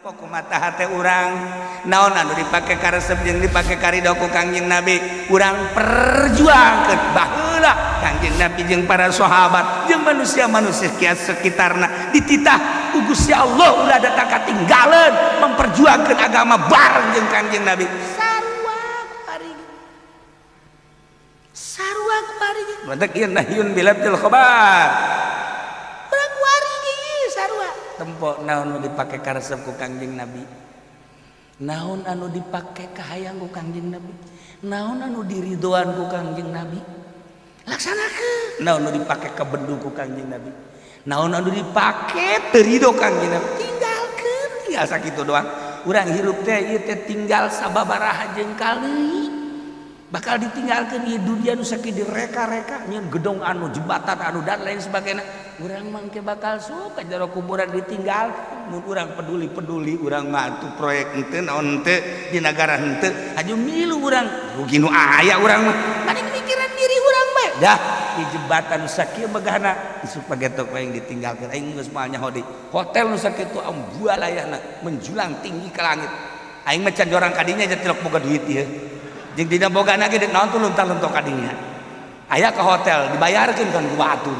Tempo ku mata hate urang, naon anu dipake karesep jeung dipake karido ku Kangjeng Nabi, urang perjuangkeun. Baheula Kangjeng Nabi jeung para sahabat jeung manusia-manusia kias sekitarna dititah ku Gusti Allah ulah datang katinggalan memperjuangkan agama bareng jeung Kangjeng Nabi. Sarua kuari, sarua kuari. Matak ieu nahyun bilabdil khabar. Urang kuari ge sarua. Tempo naon nu dipake karesep ku Kangjeng Nabi, naon anu dipake kahayang ku Kangjeng Nabi, naon anu diridoan ku Kangjeng Nabi, laksanakeun. Naon anu dipake kabendu ku Kangjeng Nabi, naon anu dipake teu ridho Kangjeng Nabi, tinggalkeun. Tinggal sakitu doang. Urang hirup teh ieu teh tinggal sababaraha jengkal deui bakal ditinggalkeun ieu dunia nu sakieu direka-reka, nyieun gedong anu, jembatan anu, dan lain sebagainya. Urang mangke bakal suka jero kuburan ditinggal. Mun urang peduli-peduli, urang mah atuh proyek henteu, naon henteu di negara henteu, aju milu urang rugi nu aya. Urang mah mending mikiran diri urang bae dah. Di jembatan nu sakieu megahna, isuk pagetok aing ditinggalkeun, aing geus moal nyaho deui. Hotel nu sakitu ambualayana menjulang tinggi ke langit, aing mah can jorang kadinya aja tilok boga duit ieu jeung dina bogana ge naon tuh lunta-luntok kadinya. Aya ke hotel dibayarkeun kan ku batur,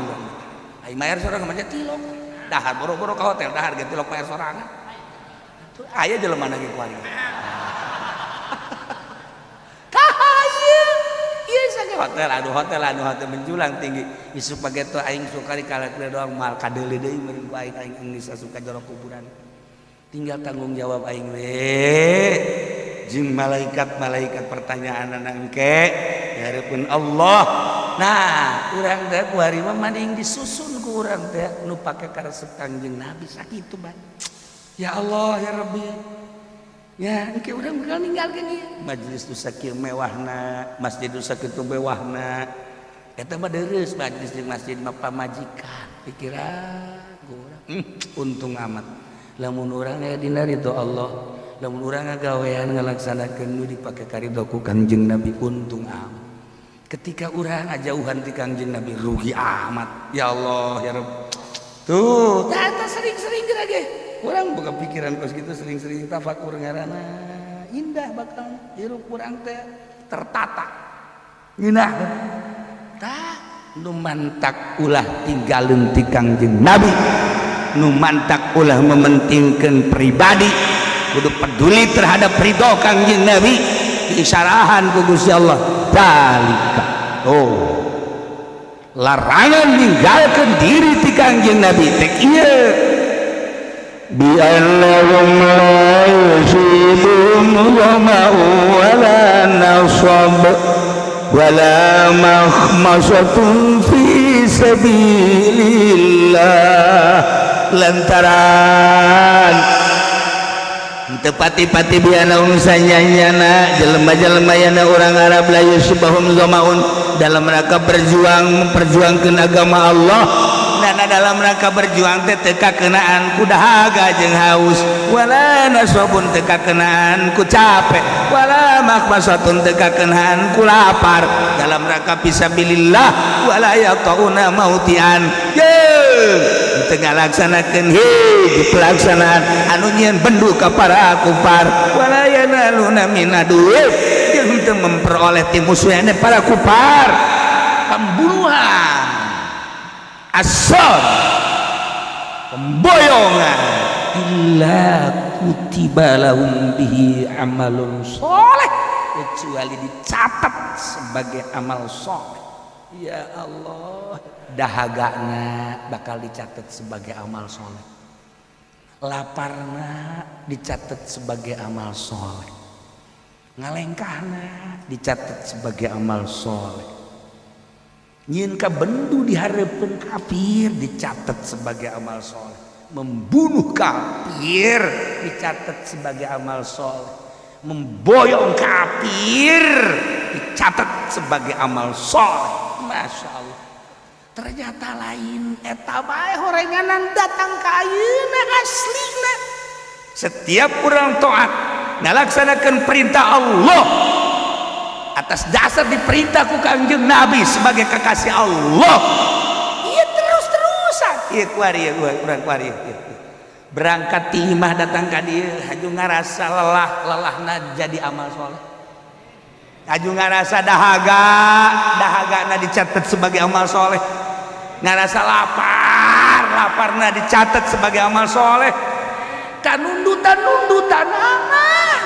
aing bayar sorangan mah tilok dahar, boro-boro ke hotel dahar ge tilok bayar sorangan. Tuh aya jelema ge kuari. Kahayu ieu sage hotel anu, hotel anu, hotel menjulang tinggi, isuk pageto aing sukari kalak doang moal kadeuli deui meureun ku aing. Aing geus asup ka jero kuburan, tinggal tanggung jawab aing we jeung malaikat-malaikat, pertanyaan engke di hareupeun Allah. Nah, urang teh kuari mah mending disusun ku urang teh nu pake karesep Kangjeng Nabi, sakitu bae. Ya Allah, ya Rabbi, ya engke urang bakal ninggalkeun ieu majelis nu sakieu mewahna, masjid nu sakitu mewahna. Eta mah dereus majelis jeung masjid mah pamajikan pikiran ku urang. Untung amat lamun urang aya dina ridho Allah, lamun urang ngagawean ngalaksanakeun nu dipake karidho ku Kangjeng Nabi, untung amat. Ketika urang ngajauhan ti Kangjeng Nabi, rugi amat. Ya Allah, ya Rabb. Tuh tah, sering-sering geura ge urang boga pikiran kos kitu, sering-sering tafakur ngaranna, indah bakal hirup urang teh, tertata, ngeunah. Tah, nu mantak ulah tinggalin ti Kangjeng Nabi, nu mantak ulah mementingkan pribadi, kudu peduli terhadap ridho Kangjeng Nabi, diisyarahan ku Gusti Allah dalika. Oh, larangan ninggalkeun diri ti Kangjeng Nabi teh ieu. بأنهم لا يصيبهم ظمأ ولا نصب ولا مخمصة في سبيل الله. Lantaran teu pati-pati بأنهم sanyanyana jelema-jelema yana urang Arab لا يصيبهم ظمأ dalam rangka berjuang memperjuangkan agama Allah. Dana dalam rangka berjuang teh teu kakenaan ku dahaga jeung haus, ولا نصب teu kakenaan ku capek, ولا مخمصة teu kakenaan ku lapar dalam rangka fisabilillah, ولا يطؤون موطئا jeung teu ngalaksanakeun hiji pelaksanaan anu nyieun bendu ka para kufar, ولا ينالون من عدو jeung teu memperoleh ti musuhna para kufar pembunuhan, asal pemboyongan, إلا كتب لهم به عمل soleh, kecuali dicatat sebagai amal soleh. Ya Allah, dahagana bakal dicatat sebagai amal soleh, laparna dicatat sebagai amal soleh, ngalengkahna dicatat sebagai amal soleh, nyieun kabendu di hareupeun kafir dicatat sebagai amal soleh, membunuh kafir dicatat sebagai amal soleh, memboyong kafir dicatat sebagai amal soleh. Masya Allah, ternyata lain eta bae horenganan datang ka ayeuna. Aslina setiap orang taat ngalaksanakeun perintah Allah atas dasar diperintah ku Kangjeng Nabi sebagai kekasih Allah, iya terus-terusan. Iya kuari, urang kuari. Berangkat ti imah datang ka dieu haju ngarasa lelah, lelahna jadi amal soleh. Haju ngarasa dahaga, dahagana dicatat sebagai amal soleh. Ngarasa lapar, laparna dicatat sebagai amal soleh. Kanundutan-nundutan amal.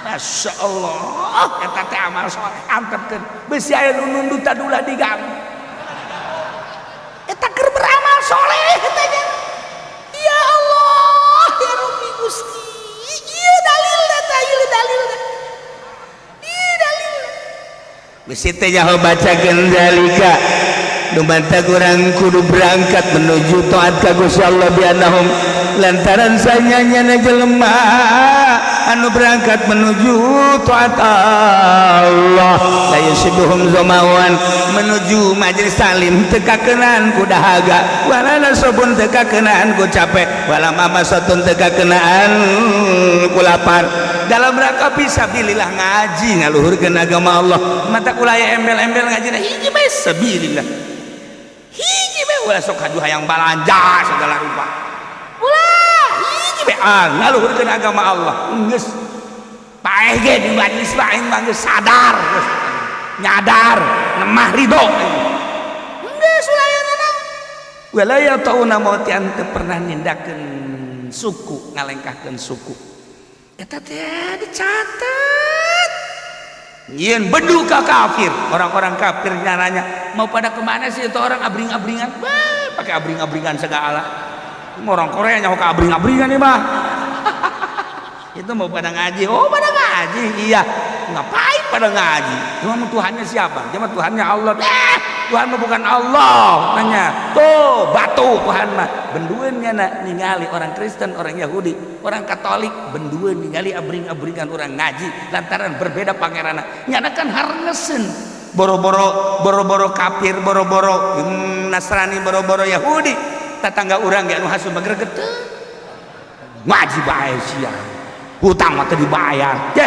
Masya Allah, eta teh amal soleh. Antepkeun besi aya nu nundutan ulah diganggu. Eta keur beramal soleh eta nya. Ya Allah, ya Rabbi Gusti. Ieu dalilna tah, ieu dalilna. Ieu dalilna. Bisi teh nyaho bacakeun zalika. Nu mantak urang kudu berangkat menuju taat ka Gusti Allah biannahum lantaran sanyanya jelema anu berangkat menuju taat Allah la yusibuhum zamawan menuju majelis taklim teu kakenaan ku dahaga wala nasabun teu kakenaan ku capek wala mamasatun teu kakenaan ku lapar dalam rangka fisabilillah ngaji ngaluhurkeun agama Allah mata ulah aya embel-embel ngaji hiji bae sabilillah hiji bae ulah sok haju hayang balanja segala rupa ulah hiji bae ngaluhurkeun agama Allah geus paeh ge di majelis mah aing mah geus sadar geus nyadar nemah ridho geus ulah aya nanaon wala yatauna mautian teu pernah nindakeun suku ngalengkahkeun suku eta teh dicatat nyieun bedu ka kafir. Orang-orang kafir nanya mau pada kemana sih itu orang abring-abringan? Bah, pakai abring-abringan segala. Orang Korea nyaho ke abring-abringan nih mah. Itu mau pada ngaji. Oh, pada ngaji. Iya. Ngapain pada ngaji? Cuma mau Tuhannya siapa? Cuma Tuhannya Allah. Tuhan mah bukan Allah. Nanya. Tuh, batu Tuhan mah. Bendueun nya ningali orang Kristen, orang Yahudi, orang Katolik, bendueun ningali abring-abringan orang ngaji lantaran berbeda pangeranna. Nyana kan harnesen. Boro-boro boro-boro kafir, boro-boro Nasrani, boro-boro Yahudi. Tetangga urang ge anu hasud magregeteun. Ngaji bae sia. Hutang mah teu dibayar. Yeh.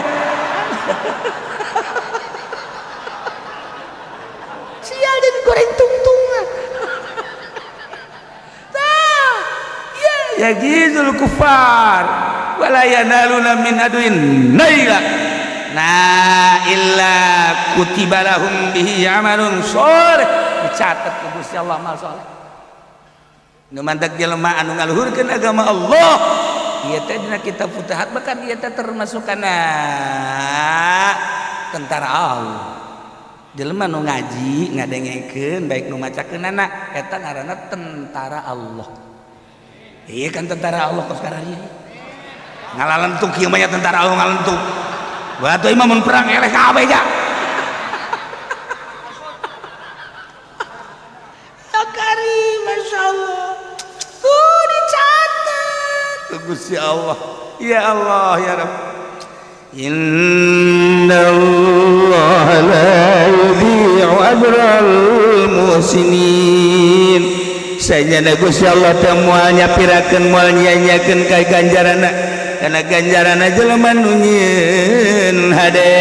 Sial jadi goreng tungtungan. Tah, ya yajizul kufar wala yanaluna min aduin naila. Nah, illa kutiba lahum bihi amalun sholih. Dicatat ku Gusti Allah amal soleh. Nu mantak jelema anu ngaluhurkeun agama Allah. Ieu teh dina kitab Futuhat bahkan ieu teh termasuk kana tentara Allah. Jelema nu ngaji ngadengekeun baik nu macakeunana eta ngaranna tentara Allah. Iya kan tentara Allah kos kararieu. Ngalalentuk ieu mah nya tentara Allah ngalentuk. Batu imah mun perang eleh kabeh ja. Ya karim, Masya Allah. Tuh dicatat. Tuh Gusti Allah. Ya Allah ya Rabb. Inna Allah la yudhi'u ajral muhsinin. Sajana Gusti Allah teh moal nyapirakeun moal nyanyakeun ka ganjaranna. Kana ganjaranna jelema nu nyieun hade.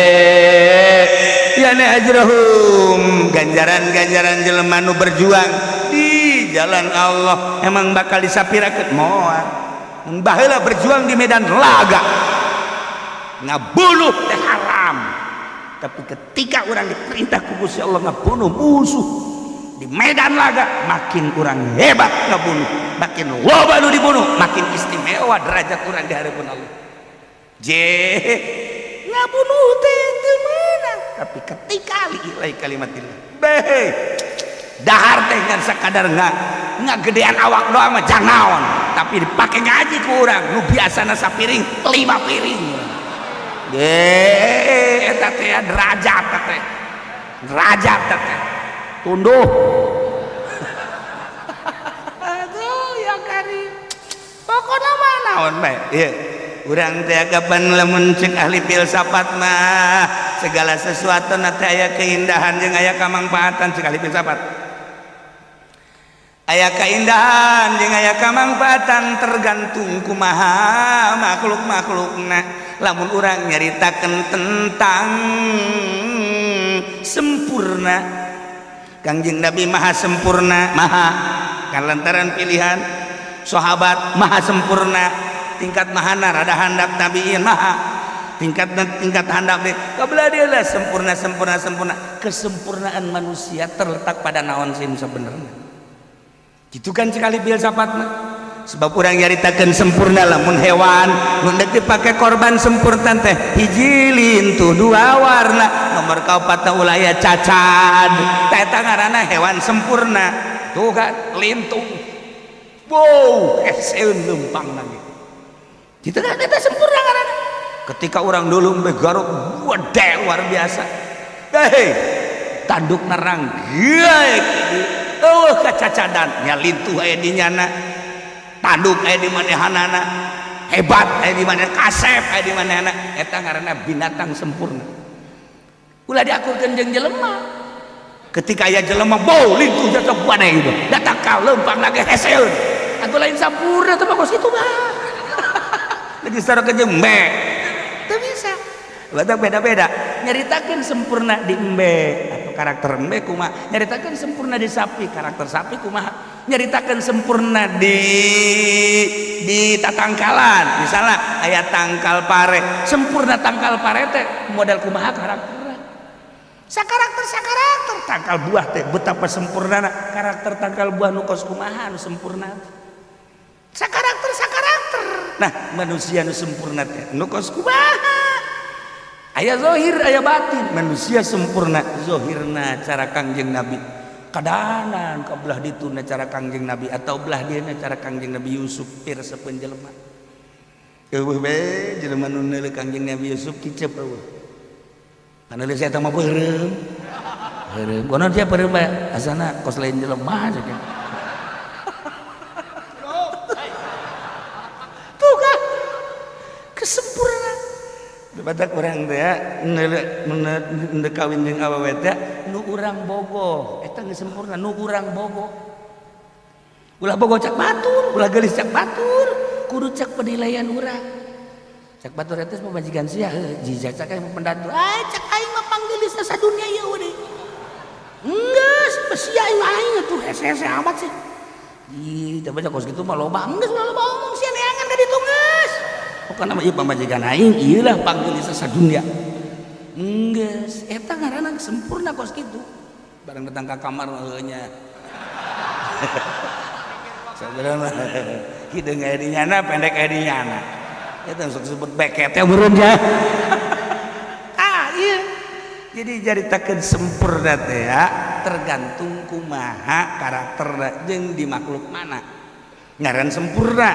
Yani ajrahum ganjaran-ganjaran jelema nu berjuang di jalan Allah emang bakal disapirakeun moal. Baheula berjuang di medan laga ngabunuh teh haram, tapi ketika orang diperintah ku Gusti Allah ngabunuh musuh di medan laga, makin orang hebat ngabunuh, makin loba nu dibunuh, makin istimewa derajat orang di hadapan Allah. Je ngabunuh teh teu meunang, tapi ketika li kalimatillah beh dahar teh ngan sakadar ngagedean awak doang mah jang naon, tapi dipake ngaji ku urang nu biasana sapiring 5 piring. Ge eta teh derajat teh. Derajat teh. Tunduh. Aduh ya karim. Pokona mah naon bae. Ieu urang teh kapan lamun cek ahli filsafat mah segala sesuatu na teh aya keindahan jeung aya kamangfaatan cek ahli filsafat. Aya keindahan jeung aya kamangfaatan tergantung kumaha makhluk-makhlukna. Lamun urang nyaritakeun tentang sempurna, Kangjeng Nabi maha sempurna, maha kan lantaran pilihan. Sahabat maha sempurna, tingkat mahana rada handap, tabiin maha tingkat tingkat handap deh kabelah dia lah sempurna sempurna sempurna. Kesempurnaan manusia terletak pada naon sih sebenarnya gitu kan sekali filsafat mah. Sebab urang nyaritakeun sempurna lamun hewan nu deuk dipake korban sempurna teh hiji lintuh dua warna, nomor kaopat ulah aya cacad, tah eta ngaranna hewan sempurna. Tuh kan lintuh, wow, heseun leumpang lagi gitu kan, eta sempurna ngaranna. Ketika orang dulu embe garuk gede luar biasa, hei, tanduk nerang eueuh kacacadan nya, lintuh aya di nyana, tanduk aya di manehanana, hebat aya di mana, kasep aya di manehana, eta ngaranna binatang sempurna. Ulah diakurkeun jeung jelema. Ketika aya jelema bau lintuh jatuh gede gitu, datang ka leumpang lagi heseun, atuh lain sampurna teh mah kos kitu mah. Lagi secara jeung embe teu bisa. Batak beda-beda nyaritakeun sempurna di embe atau karakter embe kumaha, nyaritakeun sempurna di sapi karakter sapi kumaha, nyaritakeun sempurna di tatangkalan, misalnya aya tangkal pare, sempurna tangkal pare teh model kumaha karakterna, sakarakter sakarakter. Tangkal buah teh betapa sempurna karakter tangkal buah, nu kos kumaha nu sempurna, sakarakter sakarakter. Nah, manusia nu sempurna teh nu kos kumaha? Aya zohir, aya batin. Manusia sempurna zohirna cara Kangjeng Nabi, kadanan ka belah dituna cara Kangjeng Nabi atau belah dieuna cara Kangjeng Nabi Yusuf. Pir sepeun jelema eueuh be jelema nu neuleuh Kangjeng Nabi Yusuf kicep eueuh. Paneuleuh saya mah beureum beureum konon sia beureum bae, asana kos lain jelema cek. Tuh kan kesempurnaan. Batak urang teh neuleuh kawin jeung awewe teh nu urang bogoh eta geus sempurna. Nu urang bogoh, ulah bogoh cak batur, ulah geulis cak batur, kudu cak penilaian urang. Cak batur eta pamajikan sia heuh jijak, cak aing pendantu, ah cak aing mah panggeulisna sadunya ieu we geus sia aing aing atuh hese-hese amat sih. Ih, coba kos kitu mah loba geus, ulah loba omong sia, neangan ka ditu geus. Pokokna mah ieu pamajikan aing, ieu lah panggeulisa sadunya. Geus, eta ngaranna sempurna kos kitu. Barang datang ka kamar heuh nya. Sabenerna hideung aya di nyana, pendek aya di nyana. Eta sok disebut beket teh meureun nya. Ah, ieu. Jadi jaritakeun sempurna teh ya tergantung kumaha karakterna jeung di makhluk mana. Ngaran sempurna.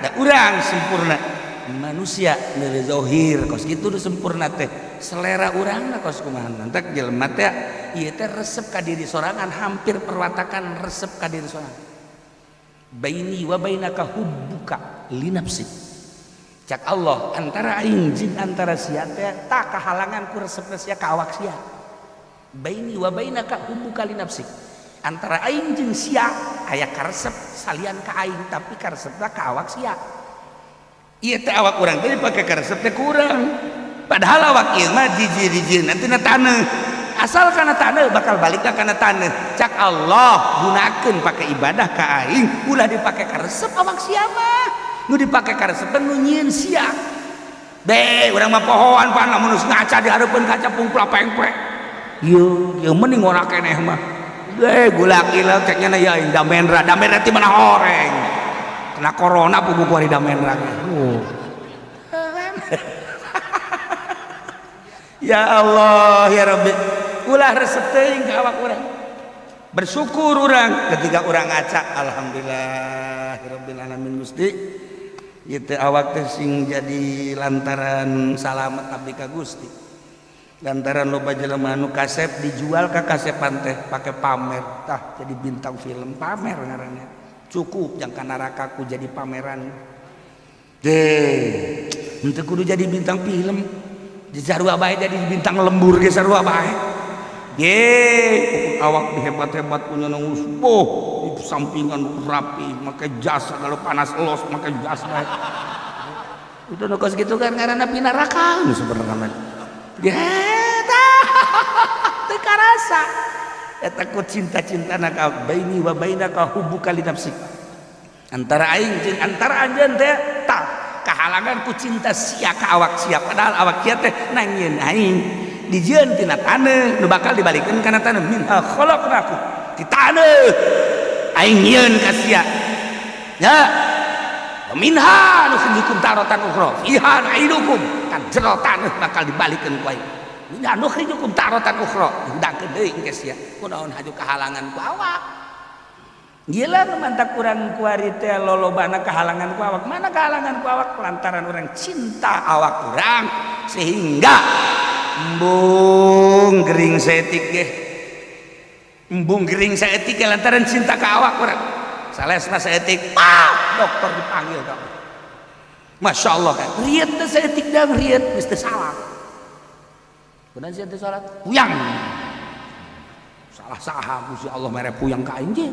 Da urang sempurna manusia neuleuh zohir kos kitu nu sempurna teh selera urangna kos kumaha. Nantak jelema teh ieu teh resep ka diri sorangan, hampir perwatakan resep ka diri sorangan. Baini wa bainaka hubbuka li nafsi, cak Allah, antara aing jeung antara sia teh tak kahalangan ku resepna sia ka awak sia. Baini wa bainaka hubbuka li nafsi, antara aing jeung sia aya karesep salian ka aing, tapi karesepna ka awak sia. Ieu teh awak urang teh dipake karesep teh kurang, padahal awak ieu mah jiji-jiji nanti na taneuh, asal kana taneuh bakal balik ka kana taneuh. Cak Allah, gunakeun pake ibadah ka aing, ulah dipake karesep awak sia mah. Nu dipake karesep nu nyieun sia be urang mah pohoan pan lamun geus ngaca di hareupeun kaca pungpla pengpe ieu ieu mending ngora keneh mah deh gula gila. Cek nya ya aing damenra damenra ti mana horeng kena corona puguh kuari damenra. Oh. Ya Allah ya Rabbi, ulah resep teuing ka awak urang. Bersyukur urang ketika urang ngaca, alhamdulillahirabbil alamin, Gusti ieu teh awak teh sing jadi lantaran salamet abdi ka Gusti. Lantaran loba jelema nu kasep dijual ka kasepan teh pake pamer, tah jadi bintang film pamer ngaranna. Cukup jangka neraka ku jadi pameran deh, henteu kudu jadi bintang film di sarua bae, jadi bintang lembur ge sarua bae ge. Awak dihebat-hebat punya nungus boh di sampingan rapi make jas, kalau panas los make jas bae. Itu nu kos kitu kan ngaranna pinaraka nu sebenarnya mah. Eta teu karasa eta ku cinta-cintana ka baini wa bainaka hubbuka li nafsik. Antara aing jeung antara anjeun teh tah kahalangan ku cinta sia ka awak sia, padahal awak sia teh nangieun aing dijieun tina taneuh nu bakal dibalikeun kana taneuh. Minha khalaqnakum, ti taneuh aing nyieun ka sia ya. Minha nukhrijukum taratan ukhra fiha nu'idukum, kan jero taneuh bakal dibalikeun ku aing. Minha nukhrijukum taratan ukhra, dihudangkeun deui engke sia. Kunaon haju kahalangan ku awak? Gila nu mantak urang kuari teh lolobana kahalangan ku awak. Mana kahalangan ku awak? Lantaran urang cinta awak urang sehingga embung gering saeutik ge, embung gering saeutik ge lantaran cinta ka awak urang. Salesna saeutik, ah, dokter dipanggil kamu. Masya Allah kan riet teh saeutik dah riet geus teu salat. Kunaon sia teu salat? Puyang. Salah saha Gusti Allah mere puyang ka aing ge?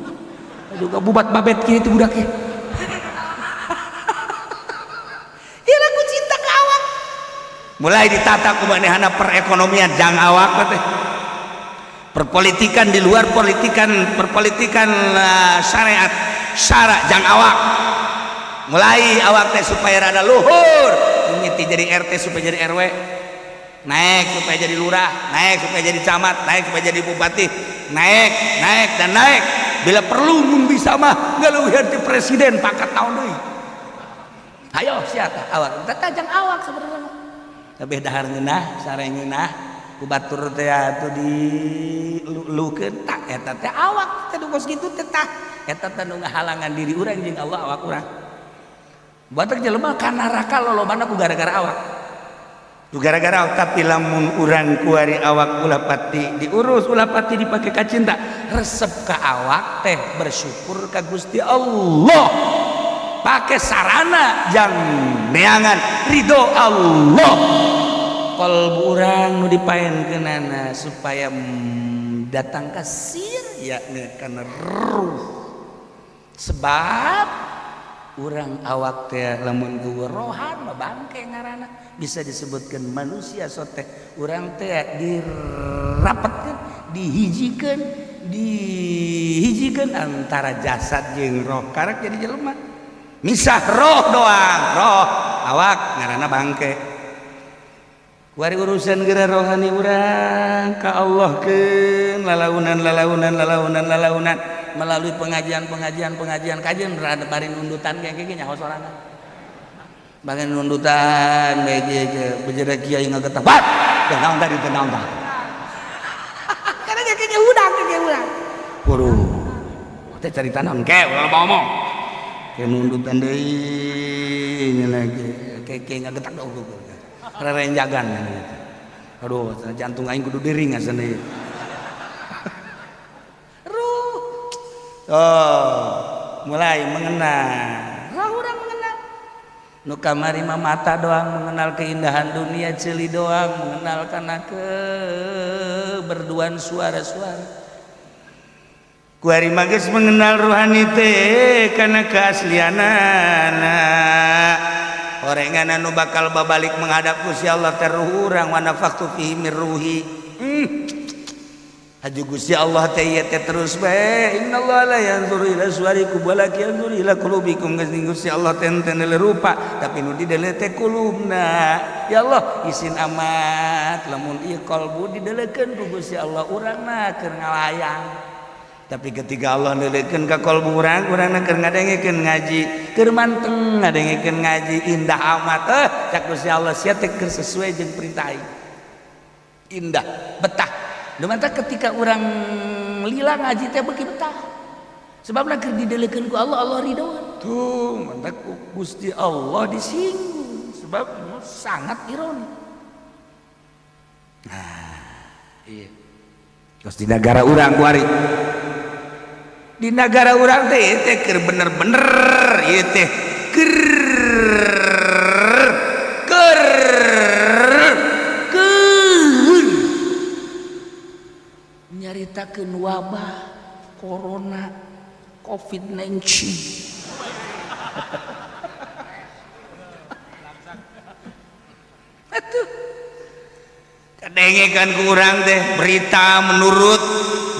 Juga bubat babet kieu teh budak ge. Ieu lagu cinta ka awak. Mulai ditata ku manehna perekonomian jang awak teh. Perpolitikan di luar politikan, perpolitikan syariat syara jang awak. Mulai awak teh supaya rada luhur, mimiti jadi RT supaya jadi RW, naik supaya jadi lurah, naik supaya jadi camat, naik supaya jadi bupati, naik, naik dan naik. Bila perlu mun bisa mah ngaleuwihan ti presiden pangkat naon deui. Ayo sia tah awak teh jang awak sebenarnya. Lebih dahar ngeunah, sare ngeunah, ku batur teh atuh dilulukeun tak eta teh awak teh kos kitu teh tah. Eta teh nu ngahalangan diri urang jeung Allah awak urang. Batak jelema ka neraka lolobana ku gara-gara awak. Ku gara-gara, tapi lamun urang kuari awak ulah pati diurus, ulah pati dipake ka cinta, resep ka awak teh bersyukur ka Gusti Allah. Pake sarana jang neangan ridho Allah. Kolbu urang nu dipaenkeunana supaya datang ka sir ya kana ruh. Sebab urang awak teh lamun rohan mah bangke ngaranna, bisa disebutkan manusia sote. Urang teh dirapetkeun, dihijikeun, dihijikeun antara jasad jeung roh, karak jadi jelema. Misah roh doang, roh awak ngaranna bangke. Kuari urusan geura rohani urang ka Allah keun lalaunan lalaunan lalaunan lalaunan melalui pengajian pengajian pengajian kajian rada bari nundutan kayak gini nyaho sorangan. Bagian nundutan bae kieu bejera kiai ngagetak. Bat, teh naon tadi, teh naon tah? Karena kayak hudang kayak urang. Waduh, teh carita naon ke ulah ngomong. Kayak nundutan deui lagi kayak kayak ngagetak dong. Rerenjagan gitu. Aduh, jantung aing kudu dering asana ieu. Ruh. Oh, mulai mengenal. Roh urang mengenal. Nu kamari mah mata doang mengenal keindahan dunia, ceuli doang mengenal kana ke berduaan suara-suara. Kuari mah geus mengenal rohani teh kana keaslianana. Orengan anu bakal babalik menghadap Gusti Allah teh ruh urang, wa nafakhtu fihi mir ruhi. Haju Gusti Allah teh ieu teh terus bae, innallaha la yanzuru ila suwarikum walakin yanzuru ila qulubikum. Geus Gusti Allah teh henteu rupa tapi nu dideuleu teh kulubna. Ya Allah, isin amat lamun ieu kalbu dideleukeun ku Gusti Allah urangna keur ngalayang. Tapi ketika Allah neulekeun ka kalbu urang, urangna keur ngadengekeun ngaji, keur manteng ngadengekeun ngaji indah amat. Cak Gusti Allah sia teh keur sesuai jeung perintah aing. Indah, betah. Nu mantap ketika urang lila ngaji teh beuki betah. Sebabna keur dideleukeun ku Allah, Allah ridho. Tuh, mantap ku Gusti Allah disinggung sebab sangat ironi. Nah, iya. Terus di negara urang kuari, di negara urang teh teh keur bener-bener ieu teh keur keur keur nyaritakeun wabah corona COVID-19. Atuh kadengekan ku urang teh berita menurut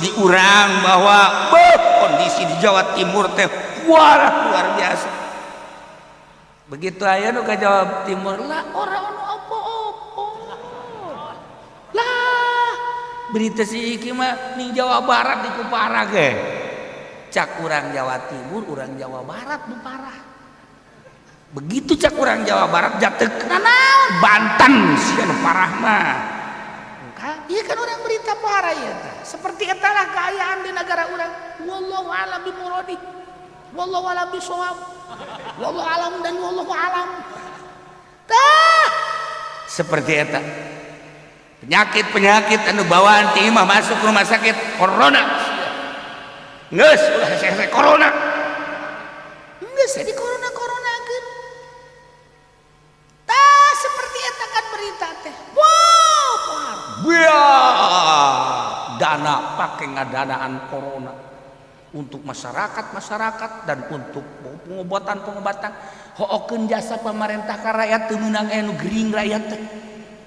di urang bahwa beuh, kondisi di Jawa Timur teh Wah, luar biasa. Begitu aya nu ka Jawa Timur lah ora ono apa-apa. Lah, berita si iki mah ning Jawa Barat di parah ge. Cak urang Jawa Timur, urang Jawa Barat nu parah. Begitu cak urang Jawa Barat jatek naon Banten sia nu parah mah. Iya kan orang berita parah ya tah. Seperti etalah keayaan di negara urang. Wallahu a'lam bi muradi. Wallahu a'lam bisawab. Wallahu alam dan wallahu alam. Tah. Seperti eta. Penyakit-penyakit anu bawaan ti imah masuk rumah sakit corona. Geus ulah hese-hese corona. Geus di corona-coronakeun. Tah seperti eta kan berita teh. Wow, parah. Dana pakai ngadanaan corona untuk masyarakat-masyarakat dan untuk pengobatan-pengobatan. Hookeun jasa pemerintah ka rakyat teu meunang aya nu gering rakyat teh.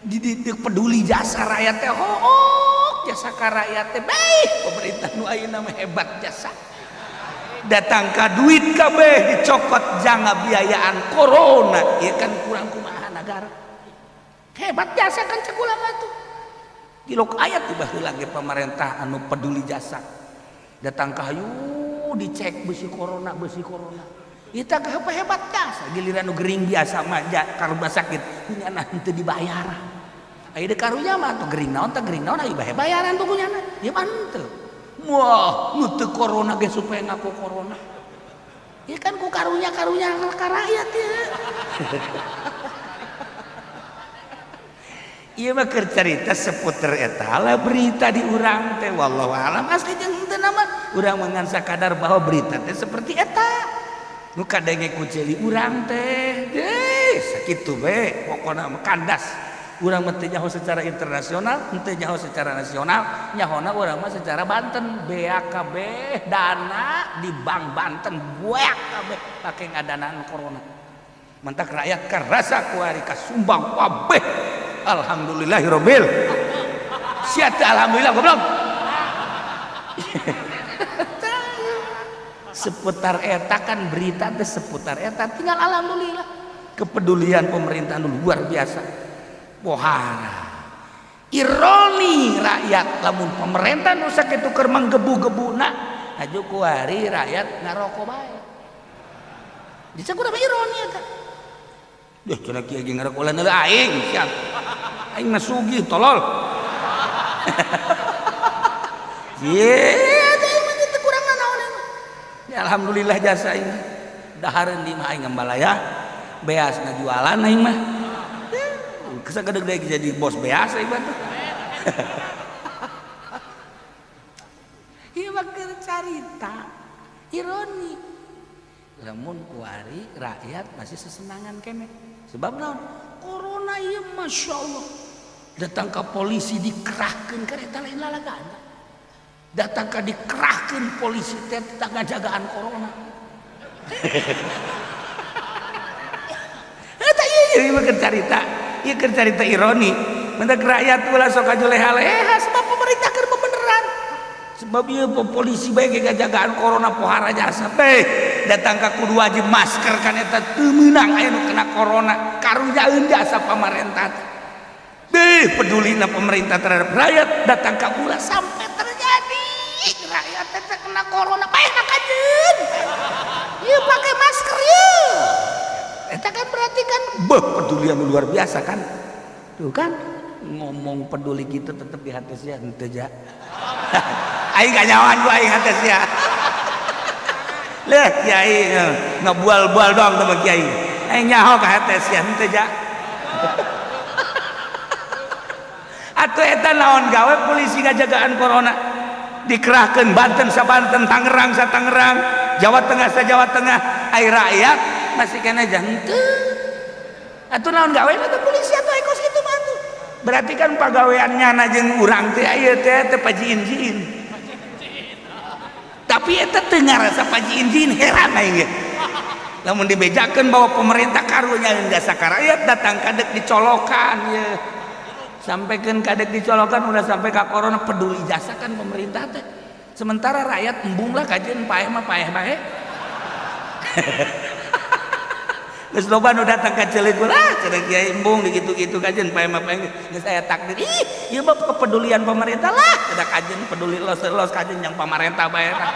Jadi teu peduli jasa rakyat teh, hook jasa ka rakyat teh. Baik, pemerintah nu ayeuna mah hebat jasa. Datang ka duit kabeh dicokot jang ngabiayaan corona. Ieu kan kurang kumaha negara. Hebat jasa kan cek ulama tuh. Tilok ayat tiba heula ge pemerintah anu peduli jasa. Datang ka hayu dicek besi corona, besi corona. Eta hebat jasa giliran nu gering biasa mah ka rumah sakit kunyana henteu dibayar. Aya deui karunya mah atuh gering naon teh gering naon aya bae bayaran tuh kunyana. Ieu mah henteu. Wah, nu teu corona ge supaya ngaku corona. Ieu kan ku karunya-karunya ka rakyat ieu. Ieu mah keur carita seputar eta lah berita di urang teh wallahu alam asli jeung henteu mah urang mah ngan sakadar bahwa berita teh seperti eta. Nu kadenge ku ceuli urang teh deh sakitu we pokona mah kandas. Urang mah teu nyaho secara internasional, henteu nyaho secara nasional, nyahona urang mah secara Banten BAKB dana di Bank Banten BAKB pake ngadanaan corona. Mentak rakyat karasa kuari kasumbang kabeh. Alhamdulillahirabbil. Sia teh alhamdulillah goblok. Seputar eta kan berita teh seputar eta tinggal alhamdulillah. Kepedulian pemerintah luar biasa. Pohara. Ironi rakyat lamun pemerintah nu sakitu keur manggebu-gebuna aju kuari rakyat ngarokok bae. Dicek urang ironi eta. Duh cenah kieu ge ngarokok ulah aing siap. Aing mah sugih tolol. Ye, teh mah teu kurang nanaon. Ya alhamdulillah jasa aing. Dahareun di mah aing ngambalaya, beas ngajualan aing mah. Kesagedeg deui jadi bos beas aing mah tuh. Ieu mah keur carita ironi. Lamun kuari rakyat masih sesenangan keneh. Sebab naon? Corona ieu masya Allah. Datang ke polisi dikerahkeun kareta lain lalagaan. Datang ke dikerahkeun polisi teh tentang ngajagaan corona. Eta ieu mah keur carita, ieu keur carita ironi. Mentak rakyat ulah sok kajuleha-leha sebab pemerintah keur bebeneran. Sebab ieu polisi bae ge ngajagaan corona pohara jasa teh. Datang ka kudu wajib masker kan eta teu meunang aya nu kena corona. Karunyaeun jasa pamarentah. Beh, pedulina pemerintah terhadap rakyat datang ka ulah sampai terjadi rakyat teh kena corona bae kajeun. Ieu pakai masker ieu. Eta kan berarti kan beh pedulian luar biasa kan. Tuh kan ngomong peduli gitu tetep di hati sia henteu ja. Aing kanyawan ku aing hati sia. Leh kiai ngabual-bual doang sama kiai. Aing nyaho ka hati sia henteu ja. Atuh eta naon gawe polisi ngajagaan corona dikerahkeun Banten sa Banten, Tangerang sa Tangerang, Jawa Tengah sa Jawa Tengah, ai rakyat masih kena henteu. Atuh naon gawe eta polisi atuh kos kitu mah atuh. Berarti kan pagawean nyana jeung urang teh ieu teh teh pajiin-jiin. Tapi eta teu ngarasa pajiin-jiin heran aing ge. Lamun dibejakeun bahwa pemerintah karunya jasa ka rakyat datang kadek dicolokan ye. Sampaikan kadek dicolokan udah sampai ka corona peduli jasa kan pemerintah teh. Sementara rakyat embung lah kajian paeh mah paeh bae. Geus loba nu datang ka ceuleuk lah cenah kiai embung digitu-gitu kajen pae mah pae geus aya takdir. Ih, ieu mah kepedulian pemerintah lah. Ada kajen peduli los-los kajen yang pamarentah bae tah.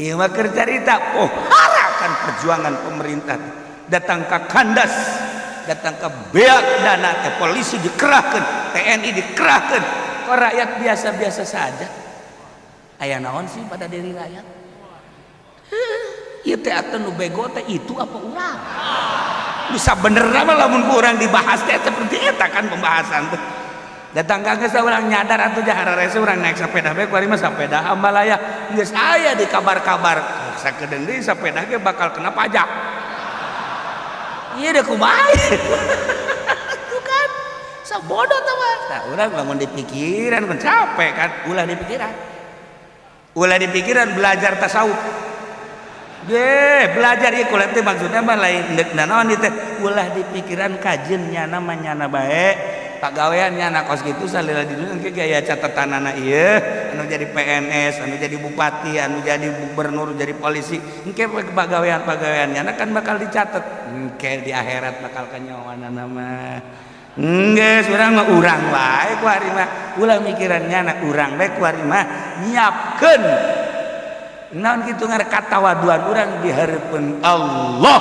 Ieu mah keur carita poharakan perjuangan pemerintah. Datang ka kandas, datang ke beak dana teh polisi dikerahkeun, TNI dikerahkeun. Kok rakyat biasa-biasa saja. Aya naon sih pada diri rakyat? Ieu teh atuh nu bego teh itu apa urang? Bisa bener mah lamun ku urang dibahas teh seperti eta kan pembahasan teh. Datang ka geus urang nyadar atuh jahararese urang naik sepeda bae kuari mah sepeda ambalaya geus aya di kabar-kabar sakedeung deui sepeda ge bakal kena pajak. Ieu deh kumaha? Tuh kan sabodo teh mah. Nah, urang lamun dipikiran kan capek kan, ulah dipikiran. Ulah dipikiran belajar tasawuf. Ge, belajar ieu kula teh maksudna mah lain deuk nanaon ieu teh ulah dipikiran kajeun nyana mah nyana bae. Pagawean nyana kos kitu salila di dunya engke gaya catatanana ieu anu jadi PNS, anu jadi bupati, anu jadi gubernur, jadi polisi. Engke pagawean-pagawean nyana kan bakal dicatet. Engke di akhirat bakal kanyahoanana mah. Enggeus urang mah urang wae ku ari mah. Ulah mikiran nyana urang bae ku ari mah nyiapkeun naon kitu ngarep katawaduan urang di hareupeun Allah.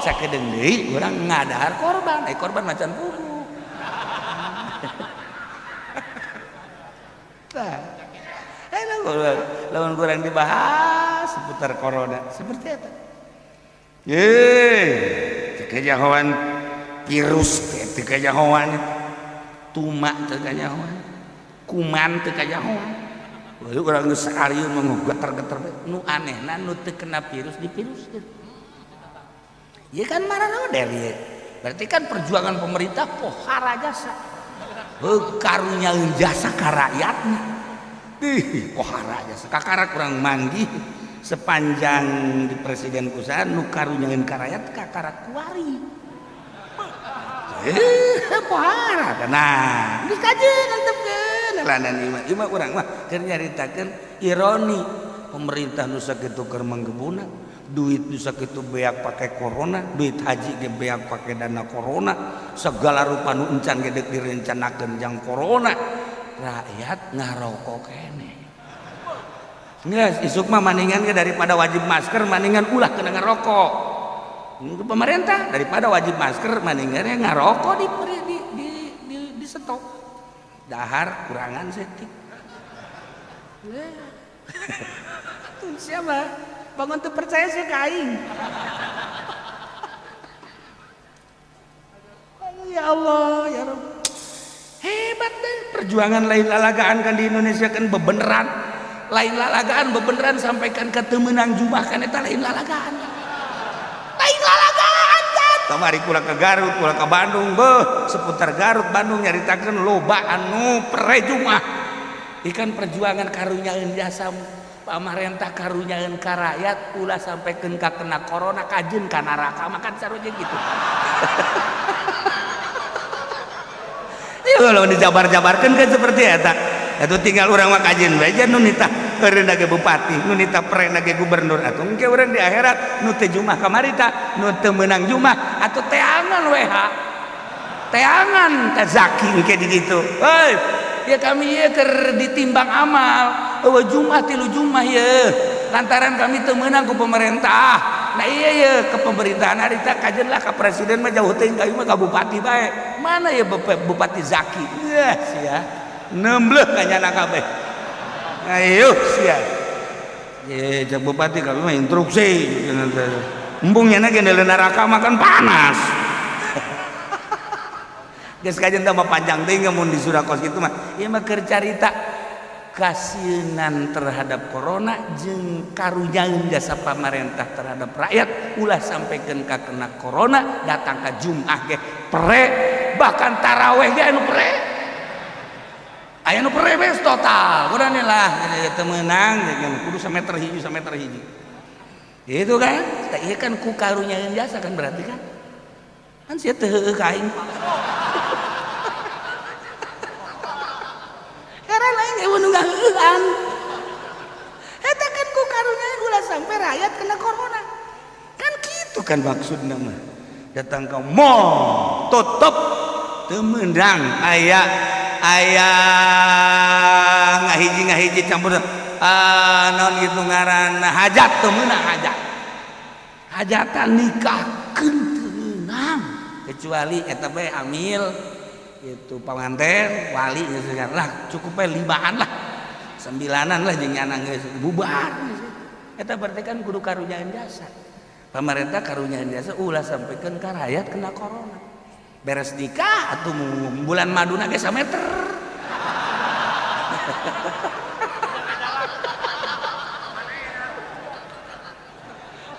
Sakedeung deui urang ngadahar korban, ai korban macan puguh. Tah. Lamun kurang dibahas seputar corona seperti eta. Ye, teu kajahoan virus teh teu kajahoan, tuma teu kajahoan, kuman teu kajahoan. Lalu urang geus saarieun mah geter-geter nu anehna nu teu kena virus dipiruskeun. Ieu kan mararoder ieu. Berarti kan perjuangan pemerintah pohara jasa. Heuh karunyaeun jasa ka rakyatna. Ih, pohara jasa. Kakara kurang manggih sepanjang di presiden kusaha nu karunyaeun ka rakyat kakara kuari. Pohara. Nah, geus kajeun antepkeun lanan ieu mah. Ieu mah urang mah keur nyaritakeun ironi pemerintah nu sakitu keur manggebuna, duit nu sakitu beak pake corona, duit haji ge beak pake dana corona, segala rupa nu encan ge deuk direncanakeun jang corona, rakyat ngarokok keneh. Geus isuk mah maningan ge daripada wajib masker maningan ulah kena ngarokok. Pemerintah daripada wajib masker maningan ngarokok di stop. Dahar kurangan setik. Tuh siapa? Bangun tuh percaya sih ka aing. Ya Allah, ya Rabb. Hebat deh perjuangan lain lalagaan kan di Indonesia kan bebeneran. Lain lalagaan bebeneran sampai kan ke teu meunang jumah kan eta lain lalagaan. Lain lalagaan kan. Kamari kula ke Garut, kula ke Bandung, beuh seputar Garut, Bandung nyaritakeun loba anu pre jumah. Ikan perjuangan karunyaeun jasa pamarentah karunyaeun ka rakyat ulah sampaikan ka kena corona kajeun ka neraka makan saroja gitu. Ieu lamun dijabar-jabarkeun kan seperti eta. Atuh tinggal urang mah kajeun bae nu nitah eureun ge bupati, nu nitah prena ge gubernur atuh engke urang di akhirat nu teu jumah kamari tah, nu teu meunang jumah atuh teangan WH. Teangan teh zaki engke di ditu. Heuy, ya kami ieu keur ditimbang amal. Eueuh jumah tilu jumah ieu. Lantaran kami teu meunang ku pemerintah. Nah iya ye ke pemerintahan harita kajeun lah ka presiden mah jauh teuing ka ieu mah ka bupati bae. Mana ya bupati Zaki? Yeuh sia. Nembleuh ka nyana kabeh. Ayo sia. Ye cek bupati kami mah instruksi. Embung nyana ge neraka mah kan panas. Geus kajeun teh mah panjang teuing mun di surah kos kitu mah. Ieu mah keur carita kasieunan terhadap corona jeung karunyaeun jasa pamarentah terhadap rakyat ulah sampaikan ka kena corona datang ka Jumat ge pre bahkan taraweh ge anu pre aya nu pre bes total urang lah teu meunang kudu sameter hiji sameter hiji itu kan ieu kan ku karunyaeun jasa kan berarti kan kan sia teu heueuh ka aing. Heran aing eueuh nu ngaheueuhan. Eta kan ku karunya ulah sampai rakyat kena corona. Kan gitu kan maksudna mah. Datang ke mall tutup teu meunang aya aya ngahiji ngahiji campur naon gitu ngaranna hajat teu meunang hajat. Hajatan nikahkeun teu meunang kecuali eta bae amil itu panganten wali geus lah cukup bae limaan lah sembilanan lah jeung nyana geus bubar. Eta berarti kan kudu karunyaan jasa. Pemerintah karunyaan jasa ulah sampaikan ka rakyat kena corona. Beres nikah atuh bulan maduna ge sameter.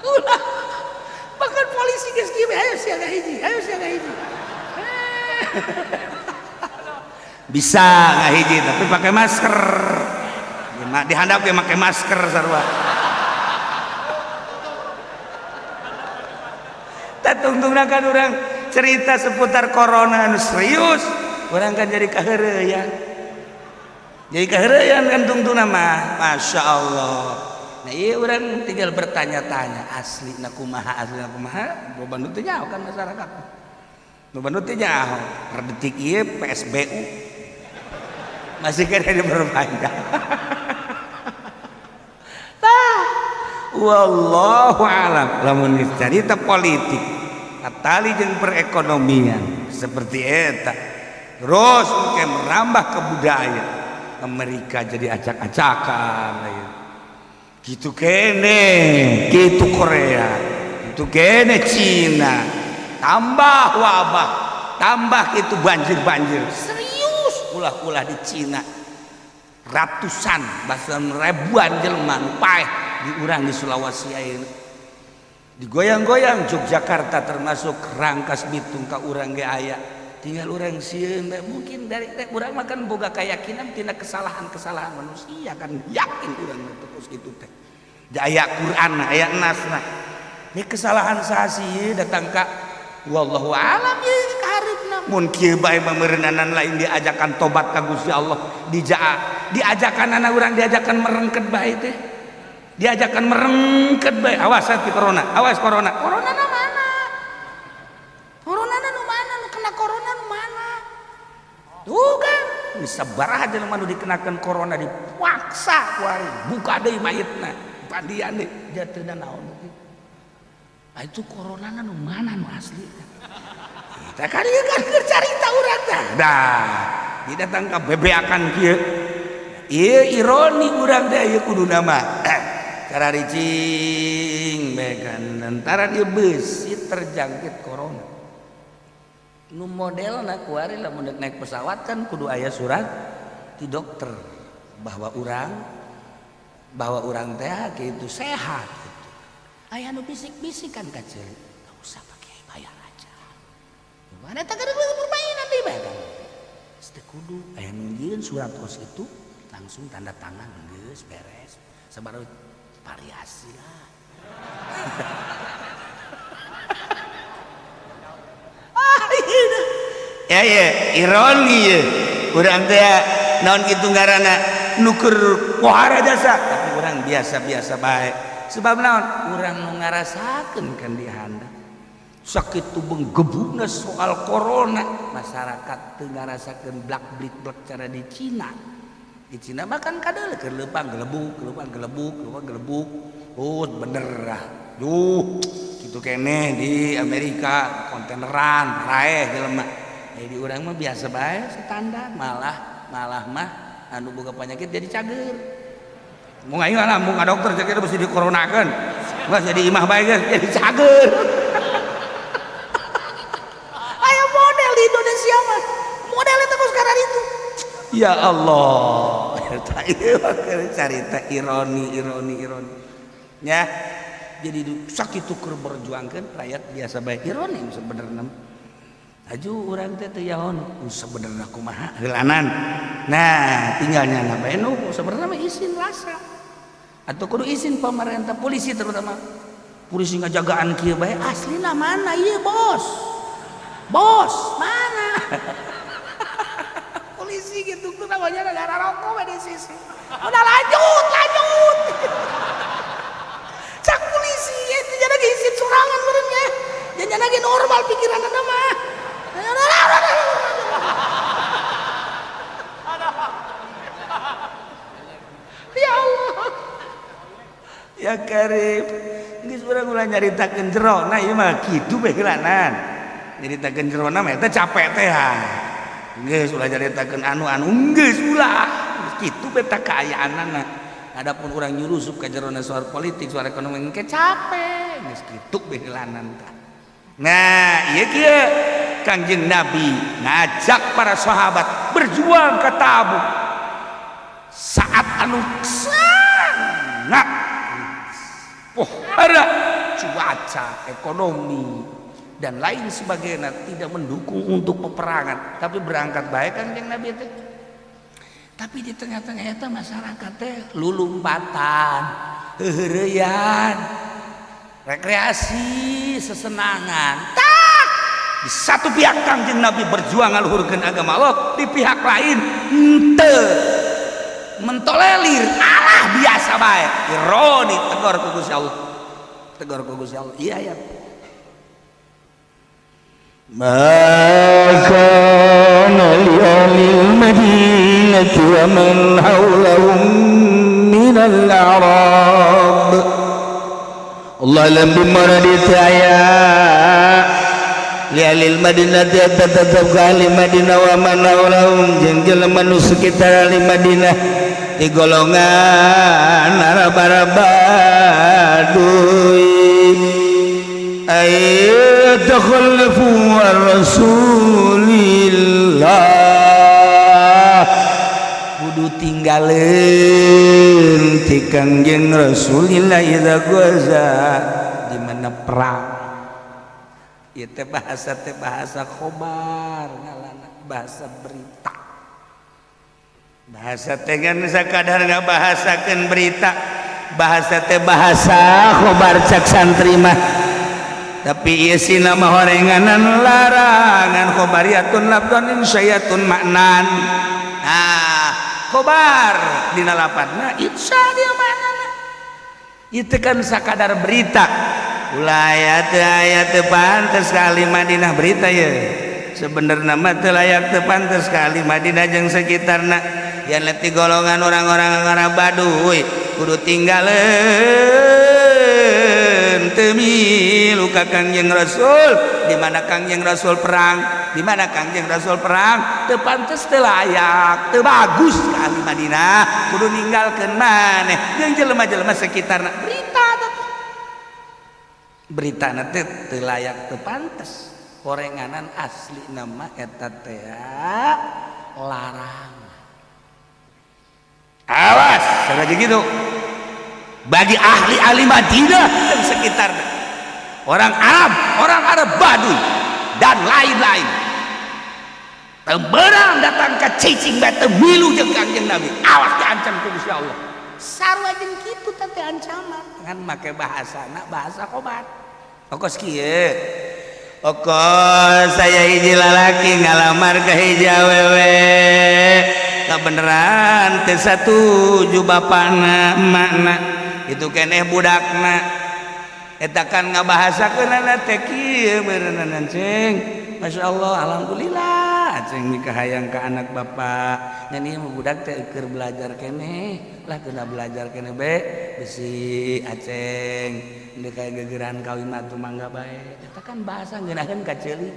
Ulah bahkan polisi geus kieu ayo sia hiji, ayo sia hiji. Bisa ngahiji tapi pakai masker. Dihandap ge make masker sarua. Tungtungna kan urang cerita seputar corona anu serius, urang kan jadi kaheureyan. Jadi kaheureyan kan tungtungna mah, Masya Allah. Nah iya urang tinggal bertanya-tanya aslina kumaha, aslina kumaha, loba nu teu nyaho kan masyarakat. Loba nu teu nyaho, per detik ieu PSBU masih kena diperpanjang. Tah, wallahu alam lamun cerita politik atali jeung perekonomian seperti eta terus mungkin merambah ke budaya Amerika jadi acak-acakan gitu kene gitu Korea gitu kene Cina tambah wabah tambah itu banjir-banjir serius ulah-ulah di Cina ratusan bahkan ribuan jelema nu paeh di urang di Sulawesi ayeuna digoyang-goyang Yogyakarta termasuk Rangkas Bitung ka urang ge aya tinggal urang sieun mungkin dari urang mah kan boga keyakinan tina kesalahan-kesalahan manusia kan yakin urang teh kos kitu teh aya Quran aya nasna ini kesalahan saha sih datang ka wallahu alam ye kaharepna mun kieu bae mameureunana lain diajakan tobat ka Gusti Allah diajakan anak urang diajakan merengket bae teh diajakan merengket bae awas hati corona awas corona corona na mana corona na nu mana nu kena corona nu mana tuh kan sabaraha jelema nu dikenakan corona dipaksa kuari buka deui mayitna pandian deui jatuhna naon ah itu corona na nu mana nu asli kita kan ieu kan keur carita urang teh dah didatang ka bebeakan kieu ieu ironi urang teh ieu kuduna mah cara ricing bekan lantaran ieu beusi terjangkit corona nu modelna kuari lamun naik pesawat kan kudu aya surat ti dokter bahwa urang teh kitu sehat gitu aya nu bisik-bisik kan kacil enggak usah pakai bayar aja mana eta keur permainan deui bae kan teu kudu aya nu nyieun surat kos itu langsung tanda tangan geus beres sabar variasi lah. Ya ya ironi ya urang teh naon kitu ngaranna nu keur pohara jasa tapi urang biasa-biasa bae sebab naon urang nu ngarasakeun kan di handap sakitu menggebukna soal corona masyarakat teu ngarasakeun blak-blik-blak cara di Cina. Di Cina bahkan kadal keur leumpang gelebuk, leumpang gelebuk, leumpang gelebuk. Oh, bener lah. Duh, kitu keneh di Amerika kontaineran raeh jelema. Di urang mah biasa bae standar, malah malah mah anu boga penyakit jadi cager. Mun aing lah mun ka dokter cek mesti dikoronakeun. Geus jadi imah bae geus jadi cager. Aya model di Indonesia mah. Model eta kos karena itu. Ya Allah, carita ironi ironi ironi ya. Jadi sakitu keur berjuangkeun rakyat biasa bae ironi sebenarnya. Aju urang teh teu yaon sebenarnya kumaha heulanan. Nah, tinggalnya na bae nu sebenarnya mah izin rasa. Atau kudu izin pemerintah, polisi terutama. Polisi ngajagaan kieu bae aslina mana ieu bos? Bos, mana? Polisi gitu tuh namanya negara rokok di sisi. Udah lanjut, lanjut. sorangan meureun ge. Jangan lagi normal pikiranna mah. Ya Allah. Ya Karim. Geus urang ulah nyaritakeun jerona ieu mah kitu bae heulanan. Nyaritakeun jerona mah eta capek teh ha. Geus ulah nyaritakeun anu-anu geus ulah. Kitu bae ta kaayaanana. Adapun urang nyurusup ka jerona soal politik, soal ekonomi engke capek. Geus kitu bae heulanan tah. Nah, ieu kieu Kangjeng Nabi ngajak para sahabat berjuang ke Tabuk. Saat anu sangat pohara cuaca, ekonomi dan lain sebagainya tidak mendukung untuk peperangan, tapi berangkat baik Kangjeng Nabi teh. Tapi di tengah-tengah eta masyarakat teh lulumpatan, heuheureyan, rekreasi, sesenangan. Tah, di satu pihak Kangjeng Nabi berjuang ngaluhurkeun agama Allah, di pihak lain henteu mentolerir, alah biasa bae. Ironi tegor ku Gusti Allah. Tegor ku Gusti Allah. Iya ya. Ma kana li ahlil madinati wa man hawlahum minal a'rab. Allah lam bimaradi aya li ahlil madinati tetep ka ahli Madinah wa man hawlahum jeung jelema nu sekitar ahli Madinah di golongan Arab-Arab Baduy ay takhallafu an Rasulillah kudu tinggaleun ti Kangjeng Rasulillah idza ghaza di mana perang. Ieu teh bahasa khobar ngalana bahasa berita. Bahasa teh kan sakadar ngabahasakeun berita. Bahasa teh bahasa khobar cak santri mah. Tapi ieu sina mah horenganan larangan khobariyatun labdon insyayatun maknan. Nah, khobar dina lapatna insya dia maknana. Itu kan sakadar berita. Ulah aya teu aya teu pantes ka ahli Madinah berita ye. Sebenarnya mah teu layak teu pantes ka ahli Madinah jeung sekitarna. Yang leti golongan orang-orang Arab Baduy kudu tinggaleun teu milu ka Kangjeng Rasul. Di mana Kangjeng Rasul perang, di mana Kangjeng Rasul perang teu pantes teu layak teu bagus ka ahli Madinah kudu ninggalkeun maneh jeung jelema-jelema sekitarna. Berita berita teh teu layak teu pantes horenganan asli nama eta teh larang. Awas cara gitu bagi ahli-ahli Madinah dan sekitarnya, orang Arab Baduy dan lain-lain temberang datang ke cicing bae teu milu jeung Kangjeng Nabi, awas diancam ku Gusti Allah. Sarua jeung kitu teh ancaman ngan make bahasana bahasa khobar. Okos kieu, okos saya hiji lalaki ngalamar ka hiji awewe kabeneran teu satuju bapana emakna itu keneh budakna eta kan ngabahasakeunana teh kieu beureunana ceng. Masya Allah, alhamdulillah ceng nikah hayang ka anak bapak ngan ieu mah budak teh keur belajar keneh lah kena belajar keneh be besi aceng deuk kaya gegeran kawin mah atuh mangga bae. Eta kan bahasa ngeunaheun ka ceuli,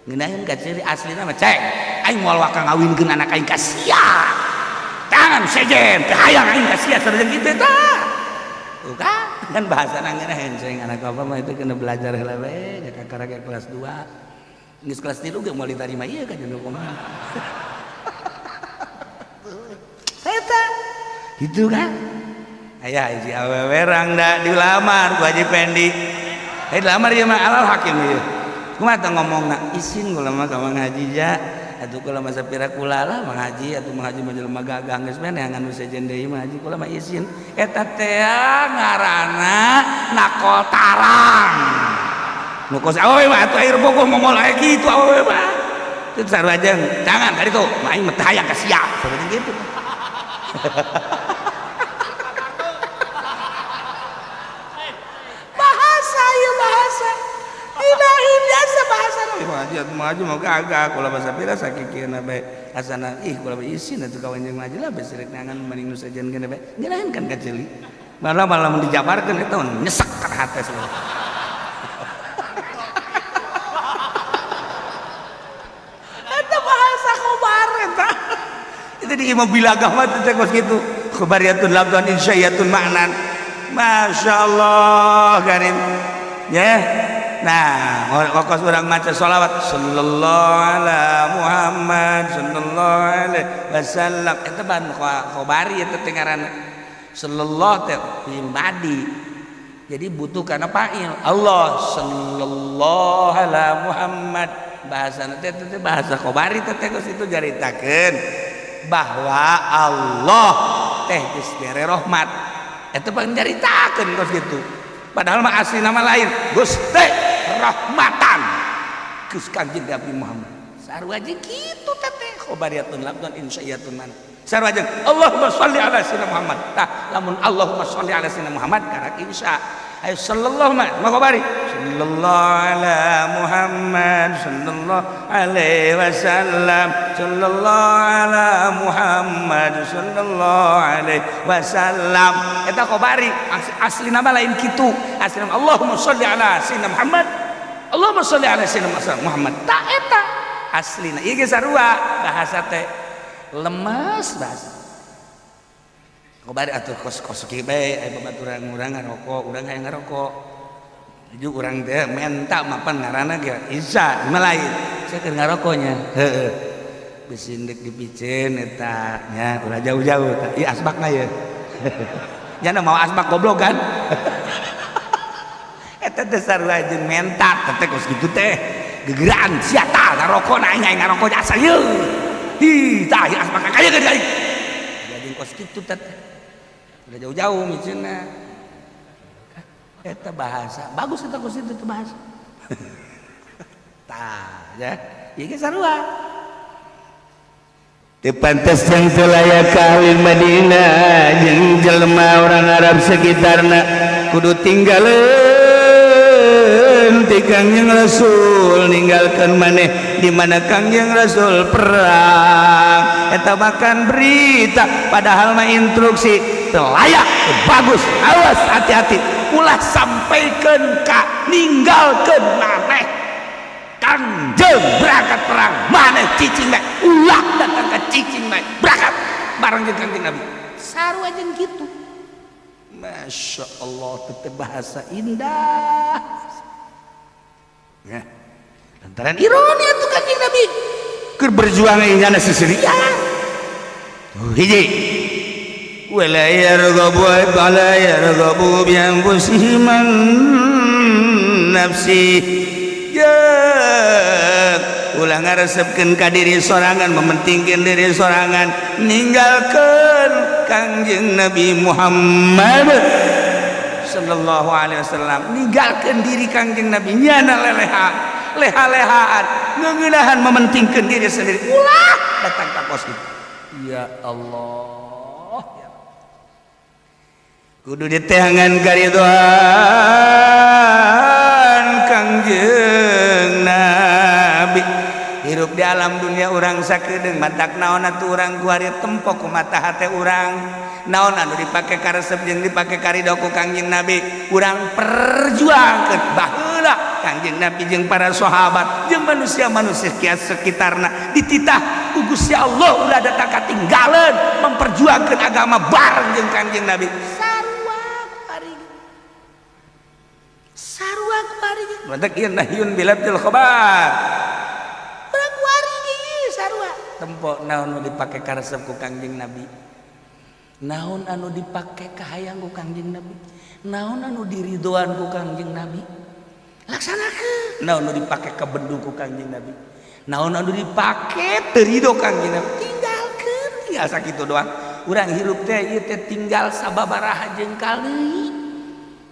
ngeunaheun ka ceuli aslina mah ceng aing moal waka ngawinkeun anak aing ka sia tangan sejen teh hayang aing ka sia sareng kitu tah. Tuh kan kan bahasa ngeunaheun ceng anak bapak mah itu kena belajar heula we kakara ge kelas 2 geus kelas 3 ge moal ditarima ieu ka jeung kumaha. Eta itu kan aya hiji awewe rangda dilamar ku Haji Pendi. Eh dilamar ieu mah alal hakim ieu. Kumaha teh ngomongna isin kula mah ka Mang Haji ja atuh kula mah sapira kula lah Mang Haji atuh Mang Haji mah jelema gagah geus mah neangan nu sejen deui Mang Haji kula mah isin. Eta teh ngaranna nakol tarang. Nu kos awewe mah atuh air bogoh mongol aya kitu awewe mah. Teu sarua jeung jangan ka ditu mah aing mah teu hayang ka sia sarua gitu. Bahasa ieu bahasa sia maju mau gagah kula bahasa pira sakikieuna bae asana ih kula isin atuh kawan jeung maju lah besi rek neangan mending nu sejen gene bae ngeunaheun kan ka ceuli malah malah mun dijabarkeun eta nyesek kana hate sebenarnya. Eta bahasa khobar eta itu di imam bilagah mah teh kos kitu khobariyatun lafdzan insya'iyatun ma'nan. Masya Allah karim ya. Nah kos urang maca sholawat sallallahu ala Muhammad sallallahu alaihi wasallam eta ban khobari eta teh ngaranna sallallahu teh pribadi jadi butuh kana fa'il Allah sallallahu ala Muhammad bahasana teh teh bahasa khobari teh kos itu jaritakeun bahwa Allah teh geus bere rahmat eta panjaritakeun kos kitu padahal mah asli nama lain Gusti rahmatan geus Kangjeng Nabi Muhammad sarua jeung kitu teh teh khobariyatun lafdzan insya'iyatun mana sarua jeung Allahumma sholli ala sayyidina Muhammad tah lamun Allahumma sholli ala sayyidina Muhammad karak insya ayo sallallahu ma khobari sallallahu ala Muhammad sallallahu alaihi wasallam sallallahu ala Muhammad sallallahu alaihi wasallam eta khobari asli nama lain kitu asli nama Allahumma sholli ala sayyidina Muhammad Allahumma sholli ala sayyidina Muhammad ta eta aslina ieu ge sarua bahasa teh lemes bahasa khobari atuh kos-kos kieu bae aya babaturan urang ngarokok urang hayang ngarokok ju urang teh menta mapan ngaranna ge Isa mah lain saya keur ngarokoknya heueuh bisi deuk dipiceun eta nya ulah jauh-jauh tah ieu asbakna ye nya mau asbak goblok kan eta teh sarua jeung menta teh kos kitu teh gegeraan sia tah ngarokok na aing ngarokok asa ieu hi tah ieu asbak kaya geuning aing jeung kos kitu teh udah jauh-jauh miceunna eta bahasa bagus eta kos itu bahasa tah ya ieu ge sarua teu pantes jeung teu layak ka ahli Madinah jeung jelema orang Arab sekitarna kudu tinggaleun ti Kangjeng Rasul ninggalkeun maneh di mana Kangjeng Rasul perang eta makan berita padahal mah instruksi teu layak teu bagus awas hati-hati ulah sampaikeun ka ninggalkeun maneh Kangjeng berangkat perang maneh cicing bae ulah datang ke cicing bae berangkat bareng jeung Kangjeng Nabi sarua jeung kitu. Masya Allah tetep bahasa indah ya lantaran ironi atuh Kangjeng Nabi keur berjuang nyana seserian tuh hiji wala yarghabu wala yarghabu bi anfusihim an nafsi ya ulah ngaresepkeun ka diri sorangan mementingkeun diri sorangan ninggalkeun Kangjeng Nabi Muhammad sallallahu alaihi wasallam ninggalkeun diri Kangjeng Nabi nyana leleha leha-lehaan ngeunahan mementingkeun diri sendiri ulah datang ka kos kitu ya Allah kudu diteangan karidoan Kangjeng Nabi hirup di alam dunia urang sakedeung matak naon atuh urang kuari tempo ku mata hate urang naon anu dipake karesep jeung dipake karido ku Kangjeng Nabi urang perjuangkeun baheula Kangjeng Nabi jeung para sahabat jeung manusia-manusia sekitarna dititah ku Gusti Allah ulah datang katinggalan memperjuangkeun agama bareng jeung Kangjeng Nabi sarua kuari sarua kuari matak ieu nahyun bilabdil khabar urang kuari ge sarua tempo naon nu dipake karesep ku Kangjeng Nabi naon anu dipake kahayang ku Kangjeng Nabi naon anu diridoan ku Kangjeng Nabi laksanakeun naon anu dipake kabendu ku Kangjeng Nabi naon anu dipake teu rido Kangjeng Nabi tinggalkeun tinggal sakitu doang urang hirup teh ieu teh tinggal sababaraha jengkal deui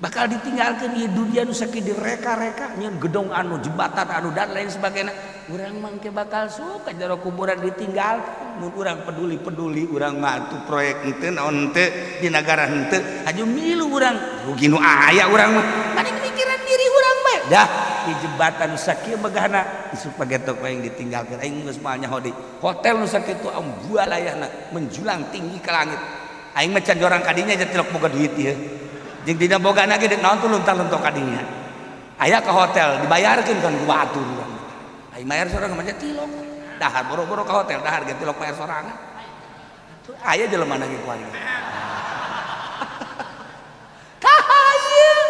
bakal ditinggalkeun ieu dunia nu sakieu direka-reka nyeun gedong anu jembatan anu dan lain sebagainya urang mangke bakal suka jero kuburan ditinggal mun urang peduli-peduli urang mah atuh proyek henteu naon henteu di nagara henteu aju milu urang rugi nu aya urang mah mending mikiran diri urang bae dah Di jembatan nu sakieu megahna, isuk pagetok aing ditinggalkeun. Aing geus moal nyaho di hotel nu sakitu ambualayahna menjulang tinggi ke langit. Aing mah can jorang kadinya aja, tilok boga duit ieu. Jeung dina bogana ge deuk naon tuh lunta-luntok kadinya. Aya ke hotel dibayarkeun kan ku batur. Aing bayar sorangan mah tilok. Dahar boro-boro ke hotel, dahar ge tilok bayar sorangan. Aya jelema ge kuari. Tah ieu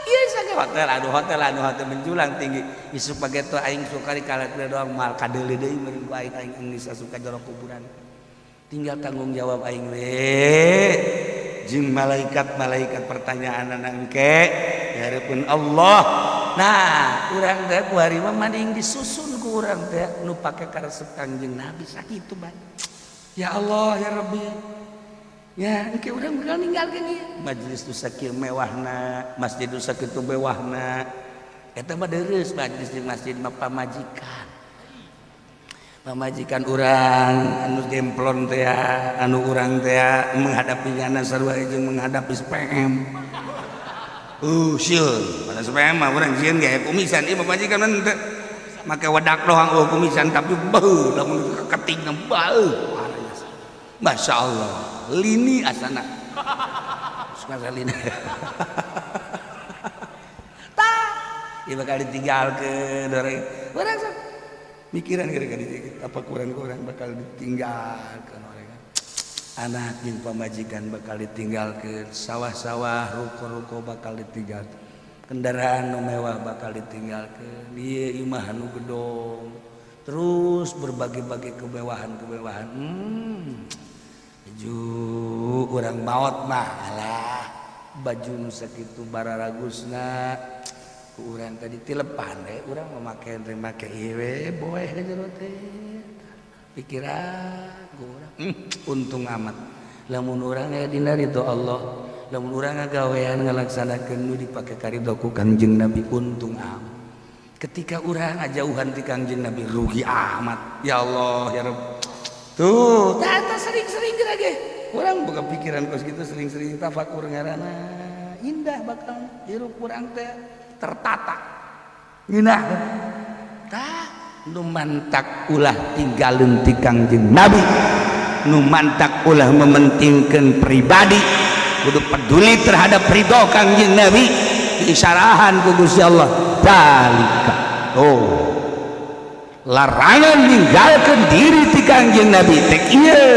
ieu sage hotel anu hotel anu hotel menjulang tinggi. Isuk pageto aing sukari kalak doang, moal kadeuli deui meureun ku aing, aing geus asup ka jero kuburan. Tinggal tanggung jawab aing we jeung malaikat-malaikat, pertanyaan engke di hareupeun Allah. Nah, urang teh kuari mah mending disusun ku urang teh nu pake karesep Kangjeng Nabi sakitu bae. Ya Allah, ya Rabbi, ya engke urang bakal ninggalkeun ieu majelis nu sakieu mewahna, masjid nu sakitu mewahna. Eta mah dereus majelis di masjid mah. Pamajikan pamajikan urang anu gemplon teh, anu urang teh menghadapi nyana sarua jeung menghadapi SPM. Sieun pada SPM mah. Urang sieun ge kumisan. Ieu pamajikan mah teu make wedak doang, oh kumisan, tapi beuh, lamun keting beuh. Masya Allah, lini asana suka lini. Tah, ieu bakal ditinggalkeun urang. Urang mikiran kira-kira apa kurang-kurang bakal ditinggalkan orang, anak jeung pamajikan bakal ditinggalkan, sawah-sawah, ruko-ruko bakal ditinggalkan, kendaraan nu mewah bakal ditinggalkan, ieu imah nu gedong, terus berbagai-bagai kemewahan-kemewahan. Ju urang maot mah alah, baju nu sakitu bararagusna ku urang tadi tilepan we, urang memakai make ieu we, boeh ka jero teh pikiran ku urang. Untung amat lamun urang aya dina ridho Allah, lamun urang ngagawean ngalaksanakeun nu dipake karidho ku Kangjeng Nabi, untung amat. Ketika urang ngajauhan ti Kangjeng Nabi, rugi amat. Ya Allah, ya Rabb. Tuh, tah, sering-sering ge urang buka pikiran kos gitu, sering-sering tafakur ngaranna, indah bakal hirup urang teh, tertata ngeunah. Tah, nu mantak ulah tinggalin ti Kangjeng Nabi, nu mantak ulah mementingkan pribadi, kudu peduli terhadap ridho Kangjeng Nabi, diisyarahan ku Gusti Allah dalika. Oh, larangan ninggalkeun diri ti Kangjeng Nabi teh ieu.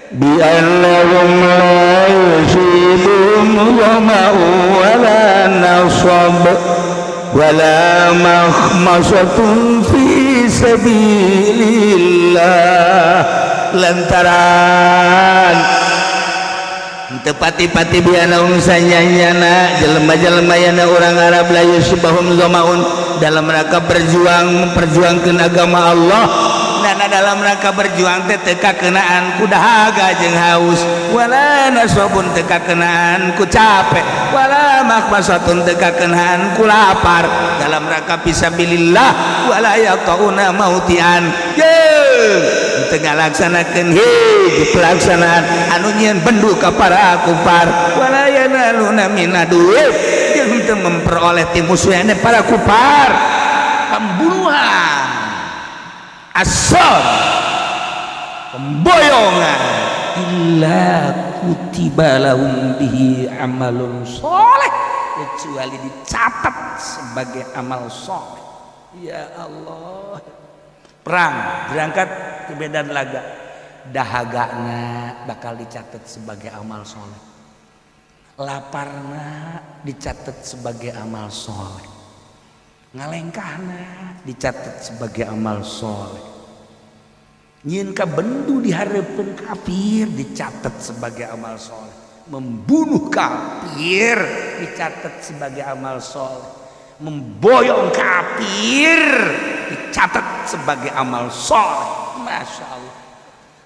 بأنهم لا يصيبهم ظمأ ولا نصب ولا مخمصة في سبيل الله. Lantaran teu pati-pati بأنهم sanyanyana jelema-jelema yana urang Arab لا يصيبهم ظمأ dalam rangka berjuang memperjuangkan agama Allah. Dana dalam rangka berjuang teh teu kakenaan ku dahaga jeung haus, ولا نصب teu kakenaan ku capek, ولا مخمصة teu kakenaan ku lapar dalam rangka fisabilillah, ولا يطؤون موطئا jeung teu ngalaksanakeun hiji pelaksanaan anu nyieun bendu ka para kufar, ولا ينالون من عدو jeung teu memperoleh ti musuhna para kufar pembunuhan, asal pemboyongan, إلا كتب لهم به عمل soleh, kecuali dicatat sebagai amal soleh. Ya Allah, perang, berangkat ke medan laga, dahagana bakal dicatat sebagai amal soleh, laparna dicatat sebagai amal soleh, ngalengkahna dicatat sebagai amal soleh, nyieun kabendu di hareupeun kafir dicatat sebagai amal soleh, membunuh kafir dicatat sebagai amal soleh, memboyong kafir dicatat sebagai amal soleh. Masya Allah,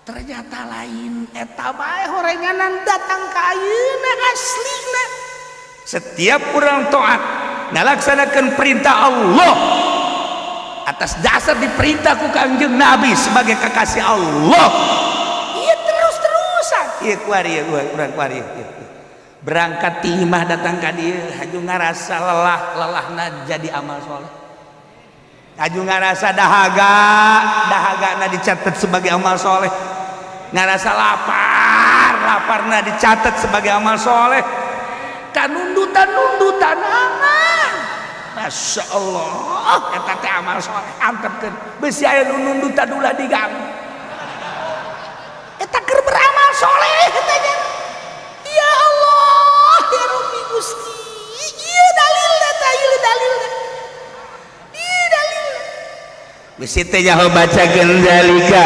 ternyata lain eta bae horenganan datang ka ayeuna. Aslina setiap orang taat ngalaksanakan perintah Allah atas dasar diperintah ku Kangjeng Nabi sebagai kekasih Allah. Iya, terus-terusan. Iya, kuari, urang kuari ieu. Berangkat ti imah datang ka dieu haju ngarasa lelah, lelahna jadi amal soleh. Haju ngarasa dahaga, dahagana dicatat sebagai amal soleh. Ngarasa lapar, laparna dicatat sebagai amal soleh. Kanundutan-nundutan amal. Masya Allah, eta teh amal soleh. Antepkeun besi aya nu nundutan ulah diganggu. Eta keur beramal soleh eta nya. Ya Allah, ya Rabbi Gusti. Ieu dalilna tah, ieu dalilna. Ieu dalilna. Bisi teh nyaho bacakeun zalika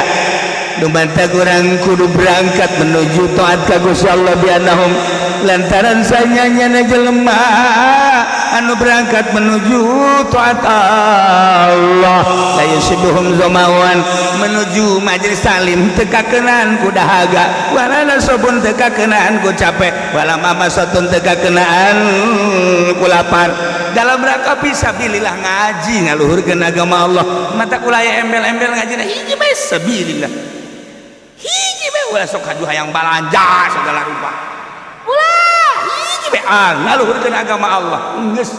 nu mantak urang kudu berangkat menuju taat ka Gusti Allah biannahum lantaran sanyanya jelema anu berangkat menuju taat Allah la yusibuhum zamawan menuju majelis salim teu kakenaan ku dahaga wala nasabun teu kakenaan ku capek wala mamasatun teu kakenaan ku lapar dalam rangka fisabilillah ngaji ngaluhurkeun agama Allah mata ulah aya embel-embel ngaji hiji bae sabilillah hiji bae ulah sok haju hayang balanja segala rupa ulah hiji bae ngaluhurkeun agama Allah geus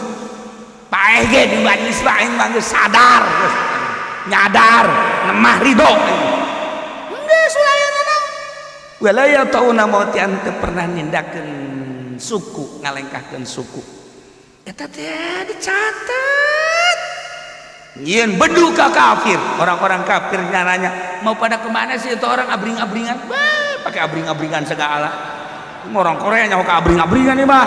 paeh ge di majelis mah aing mah geus sadar geus nyadar nemah ridho geus ulah aya nanaon wala yatauna mautian teu pernah nindakeun suku ngalengkahkeun suku eta teh dicatat nyieun bedu ka kafir. Orang-orang kafir nanya mau pada kemana sih itu orang abring-abringan? Wah, pakai abring-abringan segala. Orang Korea nyaho ke abring-abringan nih mah.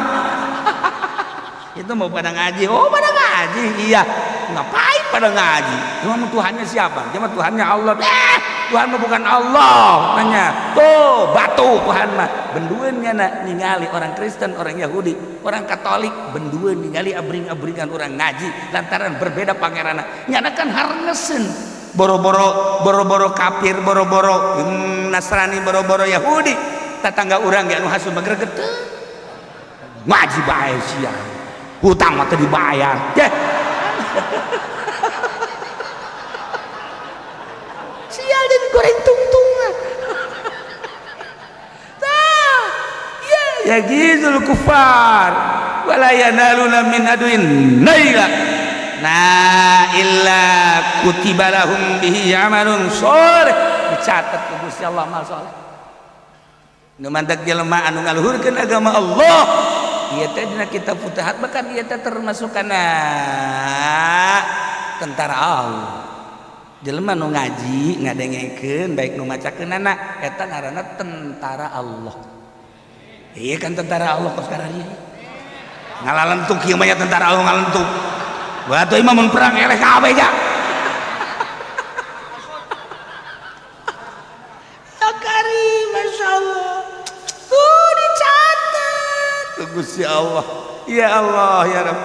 Itu mau pada ngaji. Oh, pada ngaji. Iya. Ngapain pada ngaji? Emang Tuhannya siapa? Dia mah Tuhannya Allah. Tuhan mah bukan Allah. Nanya. Tuh, batu Tuhan mah. Bendueun nya ningali orang Kristen, orang Yahudi, orang Katolik bendueun ningali abring-abringan orang ngaji lantaran berbeda pangeranna. Nyana kan harnesen. Boro-boro boro-boro kafir, boro-boro Nasrani, boro-boro Yahudi. Tetangga urang ge anu hasud magregeteun. Ngaji bae sia. Hutang mah teu dibayar. Yeh. Sial jadi goreng tungtung. Tah, ya ya gizul kufar wala yanaluna min aduin naila. Nah, illa kutiba lahum bihi amalun sholih. Dicatat ku Gusti Allah amal soleh. Nu mantak jelema anu ngaluhurkeun agama Allah. Ieu teh dina kitab Futuhat bahkan ieu teh termasuk kana tentara Allah. Jelema nu ngaji ngadengekeun baik nu macakeunana eta ngaranna tentara Allah. Iya kan tentara Allah kos sekarang ieu. Ngalalentuk ieu mah tentara Allah ngalentuk. Batu imah mun perang eleh kabeh ja. Ya karim masyaallah. Tuh dicatat ku Gusti Allah. Ya Allah ya Rabb.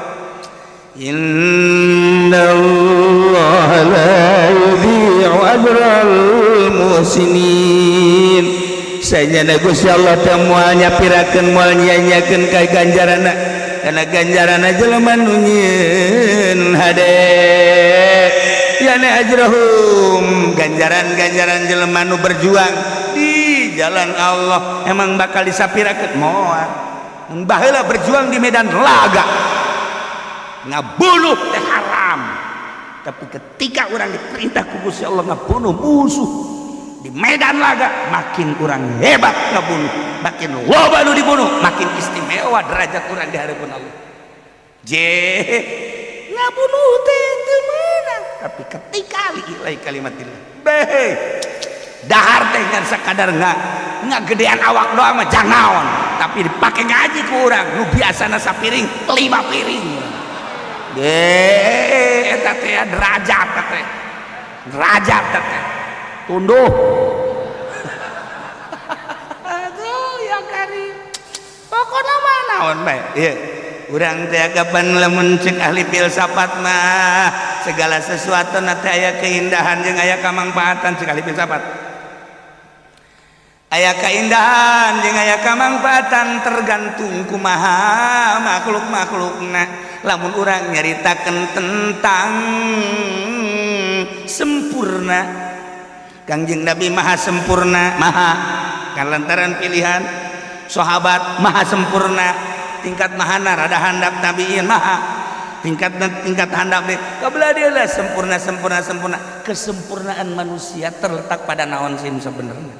Inna Allah la yudhi'u ajral muhsinin. Sanyana Gusti Allah teh moal nyapirakeun moal nyanyakeun ka ganjaranna kana ganjaranna jelema nu nyieun hade yani ajrahum ganjaran-ganjaran jelema nu berjuang di jalan Allah emang bakal disapirakeun moal. Baheula berjuang di medan laga ngabunuh teh haram, tapi ketika orang diperintah ku Gusti Allah ngabunuh musuh di medan laga makin orang hebat ngabunuh, makin loba nu dibunuh makin istimewa derajat orang di hadapan Allah. Je ngabunuh teh teu meunang, tapi ketika lillahi kalimatillah beh dahar teh ngan sakadar ngagedean awak doang mah jang naon, tapi dipake ngaji ku urang nu biasana sapiring 5 piring. Deh eta teh derajat teh derajat teh tunduh. Aduh ya karim pokokna mah naon bae ieu urang teh kapan lamun cek ahli filsafat mah segala sesuatu na teh aya keindahan jeung aya kamangfaatan. Cek ahli filsafat aya keindahan jeung aya kamangfaatan tergantung kumaha makhluk-makhlukna. Lamun urang nyaritakeun tentang sempurna, Kangjeng Nabi maha sempurna maha kan lantaran pilihan. Sahabat maha sempurna, tingkat mahana rada handap, tabiin maha tingkat, tingkat handap deh kabelah dia lah sempurna, sempurna, sempurna. Kesempurnaan manusia terletak pada naon sih sebenarnya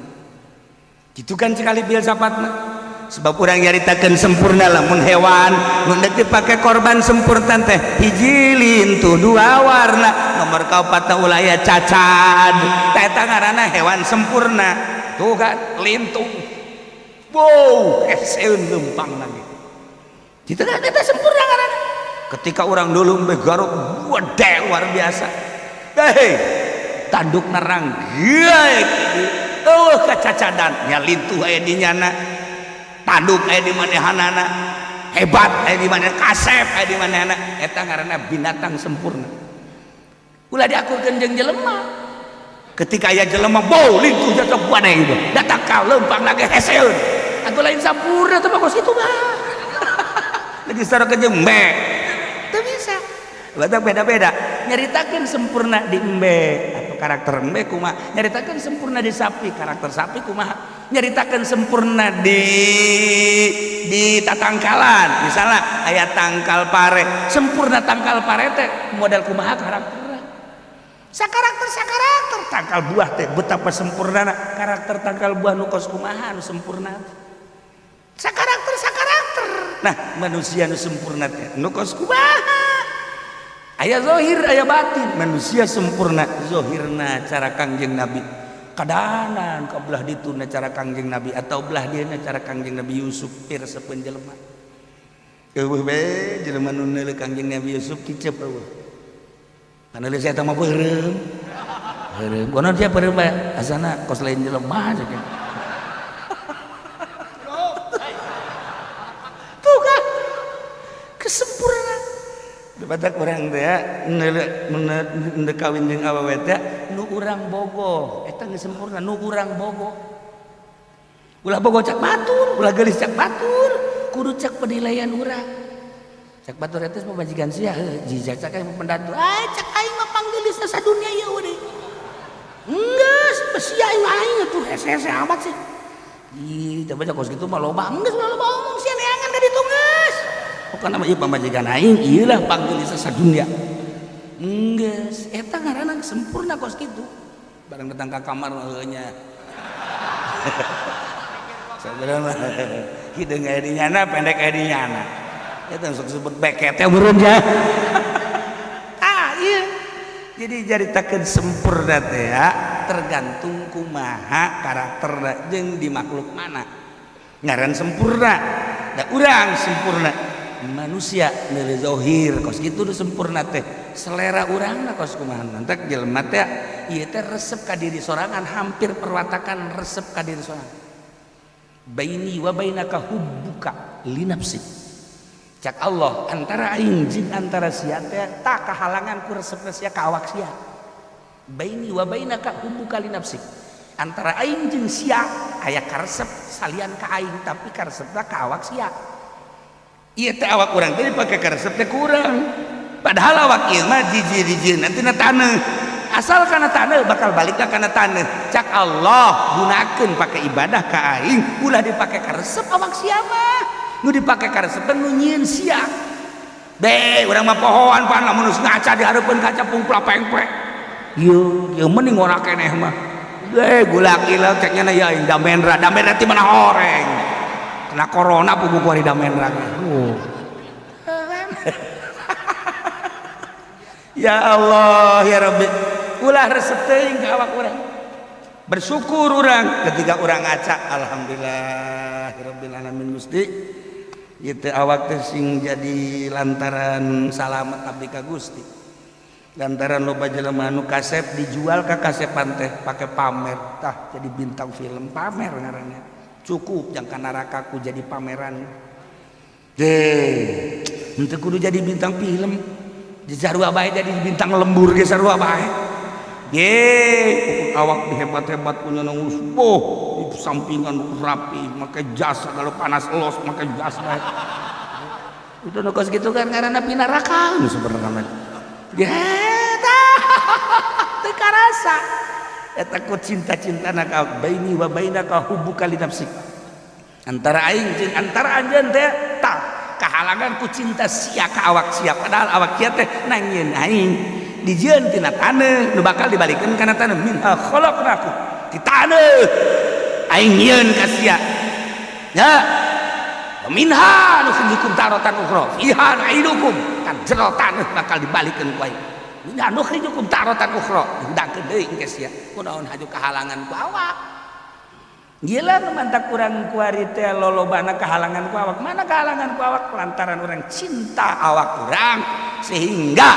gitu kan? Sekali filsafat mah, sebab urang nyaritakeun sempurna lamun hewan nu deuk dipake korban sempurna teh hiji lintuh, dua warna, nomor kaopat ulah aya cacad. Tah, eta ngaranna hewan sempurna. Tuh kan lintuh, wow, heseun, lempang lagi gitu kan. Eta sempurna ngaranna. Ketika orang dulu garuk gede luar biasa, hei, tanduk nerang oh kacacadan nya, lintuh aya di nyana, tanduk aya di manehanana, hebat aya di mana, kasep aya di manehana. Eta ngaranna binatang sempurna. Ulah diakurkeun jeung jelema. Ketika aya jelema bau lintuh jatuh badai gitu datang ka lempang lagi heseun atuh, lain sampurna teh kos kitu mah. Lagi secara ke embe teu bisa. Batak beda-beda nyaritakeun sempurna di embe atau karakter embe kumaha, nyaritakeun sempurna di sapi, karakter sapi kumaha, nyaritakeun sempurna di tatangkalan, misalnya aya tangkal pare, sempurna tangkal pare teh model kumaha karakterna, sakarakter sakarakter. Tangkal buah teh betapa sempurna karakter tangkal buah, nu kos kumaha nu sempurna, sakarakter sakarakter. Nah, manusia nu sempurna teh nu kos kumaha? Aya zohir, aya batin. Manusia sempurna zohirna cara Kangjeng Nabi, kadanan ka belah dituna cara Kangjeng Nabi atau belah dieuna cara Kangjeng Nabi Yusuf. Pir sepeun jelema eueuh be jelema nu neuleuh Kangjeng Nabi Yusuf kicep eueuh. Paneuleuh saya mah beureum beureum kono dia beureum bae, asana kos lain jelema cek. Tuh kan kesempurnaan. Batak urang teh neuleuh kawin jeung awewe teh nu urang bogoh, eta geus sempurna. Nu urang bogoh, ulah bogoh cak batur, ulah geulis cak batur, kudu cak penilaian urang. Cak batur eta pamajikan sia heuh jijak, cak aing pendantu, ah cak aing mah panggeulisna sadunya ieu deui. Geus sia aing aing atuh hese-hese amat sih. Ih, coba kos kitu mah loba, geus loba omong sia, neangan ka ditu geus. Pokokna mah ieu pamajikan aing, ieu lah panggeulisa sadunya. Geus, eta ngaranna sempurna kos kitu. Barang datang ka kamar heuh nya. Sebenarnya hideung aya di nyana, pendek aya di nyana. Eta sok sebut beket teh meureun nya. Ah, iya. Jadi jaritakeun sempurna teh ya, tergantung kumaha karakterna jeung di makhluk mana. Ngaran sempurna. Da urang sempurna manusia nilai zohir kos gitu nu sempurna teh selera urang kos kumaha. Nanti jelema teh ieu teh resep ka diri sorangan, hampir perwatakan resep ka diri sorangan. Baini wa bainaka hubbuka li nafsi, cak Allah, antara aing jeung antara sia teh tak kahalangan ku resepna sia ka awak sia. Baini wa bainaka hubbuka li nafsi, antara aing jeung sia aya karesep salian ka aing, tapi karesepna ka awak sia. Ieu teh awak urang teh dipake karesep teh kurang, padahal awak ieu mah jiji-jiji nanti na taneuh, asal kana taneuh bakal balik kana taneuh. Cak Allah, gunakeun pake ibadah ka aing, ulah dipake karesep awak sia mah. Nu dipake karesep nu nyieun sia. Be urang mah pohoan pan lamun geus ngaca di hareupeun kaca pungpla pengpe ieu ieu mending ora keneh mah. Ge gula gila cek nya ya aing damendra damendra ti mana horeng kena corona puguh kuari damendra. Oh. Ya Allah ya Rabbi, ulah resep teuing ka awak urang. Bersyukur urang ketika urang ngaca, alhamdulillah rabbil alamin, Gusti ieu teh awak teh sing jadi lantaran salamet abdi ka Gusti. Lantaran loba jelema nu kasep dijual ka kasepan teh pake pamer, tah jadi bintang film pamer ngaranna. Cukup jang ka neraka ku jadi pameran deh, henteu kudu jadi bintang film. Di sarua bae jadi bintang lembur ge sarua bae. Ye, awak dihebat-hebat punya nangus, boh, di sampingan rapi, make jas, kalau panas los, make jas bae. Itu nu kos kitu kan ngaranna pinaraka nu sebenarnya mah. Ya, teu karasa. Eta ku cinta-cintana ka baini wa bainaka hubbuka li nafsik. Antara aing jeung antara anjeun teh tah kahalangan ku cinta sia ka awak sia, padahal awak sia teh nangieun aing dijieun tina taneuh nu bakal dibalikeun kana taneuh. Minha khalaqnakum, ti taneuh aing nyieun ka sia ya. Minha nukhrijukum taratan ukhra fiha nu'idukum, kan jero taneuh bakal dibalikeun ku aing. Minha nukhrijukum taratan ukhra, dihudangkeun deui engke sia. Kunaon haju kahalangan ku awak? Gila nu mantak urang kuari teh lolobana kahalangan ku awak. Mana kahalangan ku awak? Lantaran urang cinta awak urang sehingga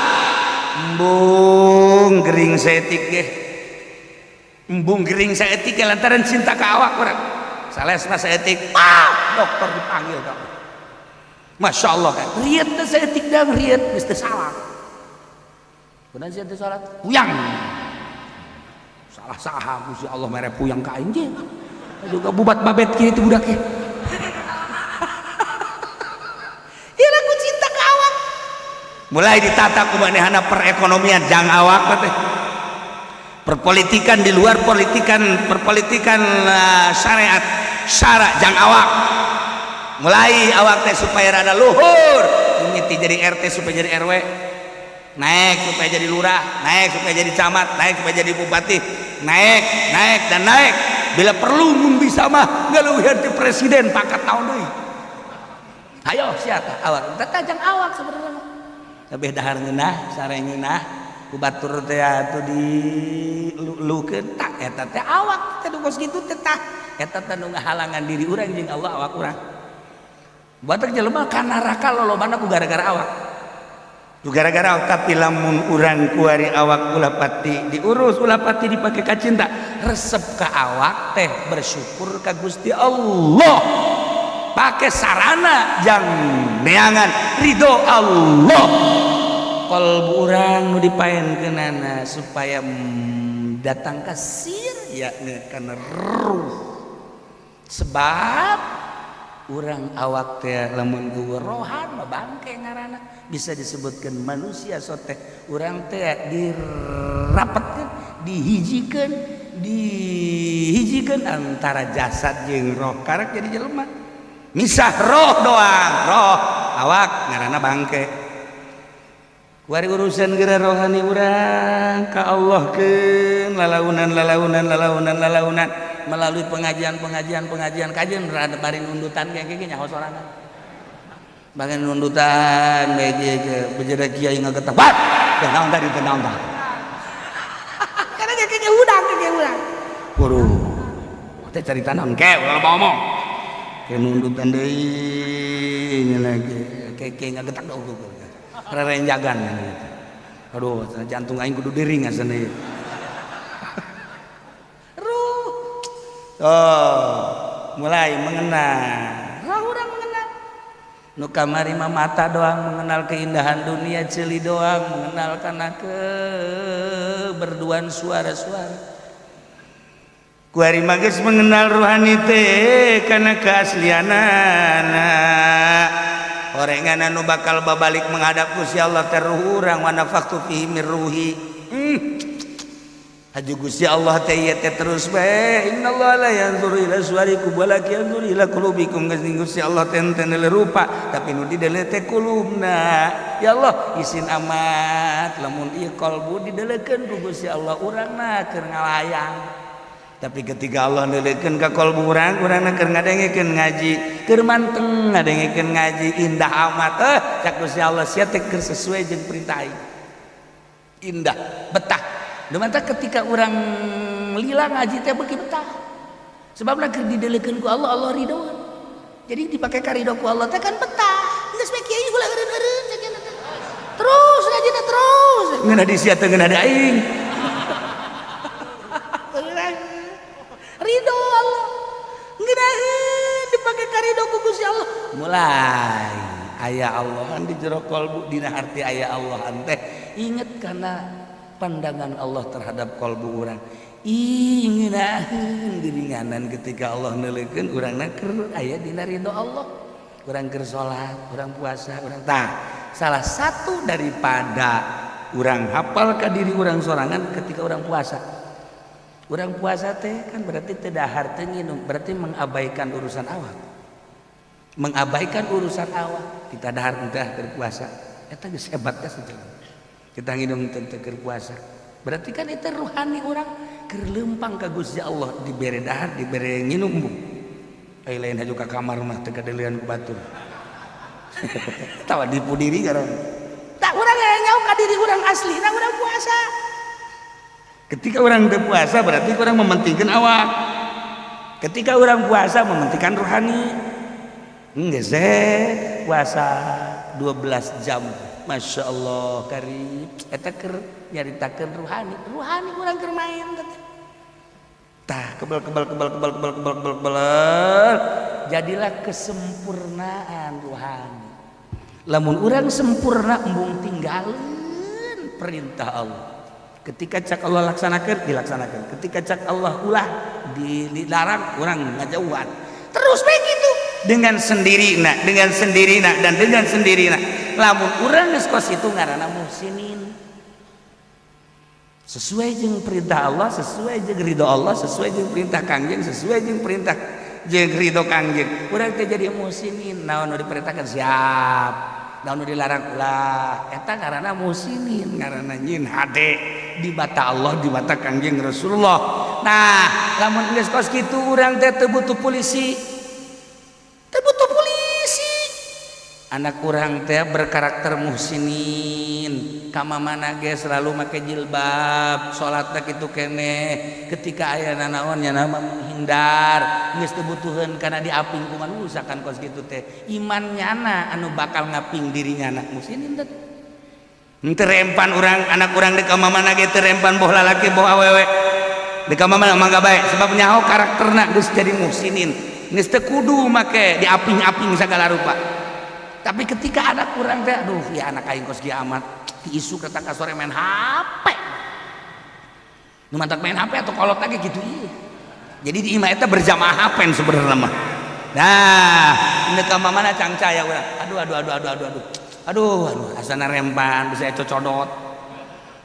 embung gering saeutik ge, embung gering saeutik ge lantaran cinta ka awak urang. Sales mah saeutik, ah, dokter dipanggil kak. Masya Allah kan riet teh saeutik dang riet geus teu salat. Kunaon sia teu salat? Puyang. Salah saha? Gusti Allah mere puyang ka aing ge juga bubat babet kieu itu budak ge. Ieu lagu cinta ka awak. Mulai ditata ku manehna perekonomian jang awak teh, perpolitikan di luar politikan, perpolitikan syariat syara jang awak. Mulai awak teh supaya rada luhur, mimiti jadi RT supaya jadi RW, naik supaya jadi lurah, naik supaya jadi camat, naik supaya jadi bupati, naik, naik, dan naik. Bila perlu mun bisa mah ngaleuwihan ti presiden pangkat naon deui. Ayo siapa awak teh jang awak sebenarnya mah. Lebih dahar ngeunah, sare ngeunah, ku batur teh atuh dilulukeun tak eta teh awak teh nu kos kitu teh tah. Eta teh nu ngahalangan diri urang jeung Allah, awak urang. Batur jelema ka neraka lolobana ku gara-gara awak. Ku gara-gara awak, tapi lamun urang kuari awak ulah pati diurus, ulah pati dipake ka cinta, resep ka awak teh bersyukur ka Gusti Allah. Pakai sarana jang neangan ridho Allah. Kolbu urang nu dipaenkeunana supaya datang ka sir ya kana ruh. Sebab urang awak teh lamun eueuh rohan mah bangke ngaranna, bisa disebutkan manusia sote. Urang teh dirapetkeun, dihijikeun, dihijikeun antara jasad jeung roh, karak jadi jelema. Misah roh doang, roh awak ngaranna bangke. Kuari urusan geura rohani urang ka Allah keun lalaunan, lalaunan, lalaunan, lalaunan melalui pengajian, pengajian, pengajian, kajian. Rada bari nundutan kayak gini nyaho sorangan, bagian nundutan bae kieu ge bejeda kiai ngagetak bat teh naon tadi, teh naon tah, karena kayak udang, kayak udang. Waduh, teh carita naon ke ulah loba omong ke nundutan deui lagi kayak kayak ngagetak dong rerenjagan gitu. Aduh, jantung aing kudu dering asana ieu. Ruh. Oh, mulai mengenal. Roh urang mengenal. Nu kamari mah mata doang mengenal keindahan dunia, ceuli doang mengenal kana keberduan suara-suara. Kuari mah geus mengenal rohani teh kana keaslianana. Orengan anu bakal babalik menghadap Gusti Allah teh ruh urang. Wa nafakhtu fihi mir ruhi. Haju Gusti Allah teh ieu teh terus bae, innallaha la yanzuru ila suwarikum walakin yanzuru ila qulubikum. Geus Gusti Allah teh henteu rupa, tapi nu dideuleu teh kulubna. Ya Allah, isin amat lamun ieu kalbu dideleukeun ku Gusti Allah, urangna keur ngalayang. Tapi ketika Allah neuleukeun ka kalbu urang, urangna keur ngadengekeun ngaji, keur manteng ngadengekeun ngaji, indah amat. Eh, cak Gusti Allah, sia teh keur sesuai jeung perintah aing, indah, betah. Nu mantap ketika urang lila ngaji teh beuki betah, sebabna keur dideleukeun ku Allah, Allah ridho, jadi dipake ka ridho ku Allah teh kan betah. Geus bae kiai ulah eureun-eureun terus ngajina terus. Ngeunah di sia teh, ngeunah di aing. Ridho Allah, ngeunaheun dipake ka ridho ku Gusti Allah. Mulai aya Allah di jero kolbu, dina arti aya Allah teh inget karena pandangan Allah terhadap kolbu urang. Ngeunaheun geuninganan ketika Allah neuleukeun urangna keur aya dina ridho Allah, urang keur salat, urang puasa, urang tah. Salah satu daripada urang hafal ka diri urang sorangan ketika urang puasa. Urang puasa teh kan berarti tidak harta nginum, berarti mengabaikan urusan awak. Mengabaikan urusan awak, kita dahar entah berpuasa. Eta geus hebat teh sajelema. Kita nginum teu keur puasa. Berarti kan itu ruhani urang keur lempang ka Gusti Allah, dibere dahar, dibere nginum bu. Ai lain haju ka kamar mah teu kadeulean ku batur. Tawa dipu diri ngaran. Tak urang nyaho ka diri urang asli, nah urang puasa. Ketika orang teu puasa berarti urang mementingkan awak. Ketika orang puasa mementingkan rohani. Geus puasa 12 jam. Masya Allah karib. Eta keur nyaritakeun ruhani. Ruhani urang keur main teh. Tah kebel kebel kebel kebel kebel kebel kebel kebel. Jadilah kesempurnaan ruhani. Lamun urang sempurna embung tinggalin perintah Allah. Ketika cak Allah laksanakan, dilaksanakan. Ketika cak Allah ulah, dilarang, urang ngajauhan. Terus begitu dengan sendiri nak, dengan sendiri nak, dan dengan sendiri nak. Lamun urang geus kos itu ngaranna muhsinin. Sesuai jeung perintah Allah, sesuai jeung ridho Allah, sesuai jeung perintah Kangjeng, sesuai jeung perintah jeung ridho Kangjeng. Urang teh jadi muhsinin. Naon nu diperintahkan siap. Naon nu dilarang ulah. Eta ngaranna muhsinin, ngaranna nyin hade di mata Allah, di mata Kangjeng Rasulullah. Nah, lamun geus kos kitu urang teh teu butuh polisi. Teu butuh polisi. Anak urang teh berkarakter muhsinin. Ka mana ge selalu make jilbab, salatna kitu keneh. Ketika aya nanaon nya nama menghindar, geus teu butuheun kana diaping ku manusia kan kos kitu teh. Iman nyana anu bakal ngaping diri nyana muhsinin teh. Henteu rempan urang, anak urang di ka mana ge teu rempan, boh lalaki boh awewe. Di ka mana mangga bae sebab nyaho karakterna geus jadi muhsinin. Geus teu kudu make diaping-aping sagala rupa. Tapi ketika anak urang teh, aduh ya anak aing kos kieu amat, ti isuk datang ka sore main HP. Nu mantak main HP atau kolot lagi gitu ieu. Jadi di imah eta berjamaah HP sebenarnya mah. Nah, ini ka mana cangcaya urang. Aduh aduh aduh aduh aduh aduh. Aduh aduh asana rempan bisa cocodot.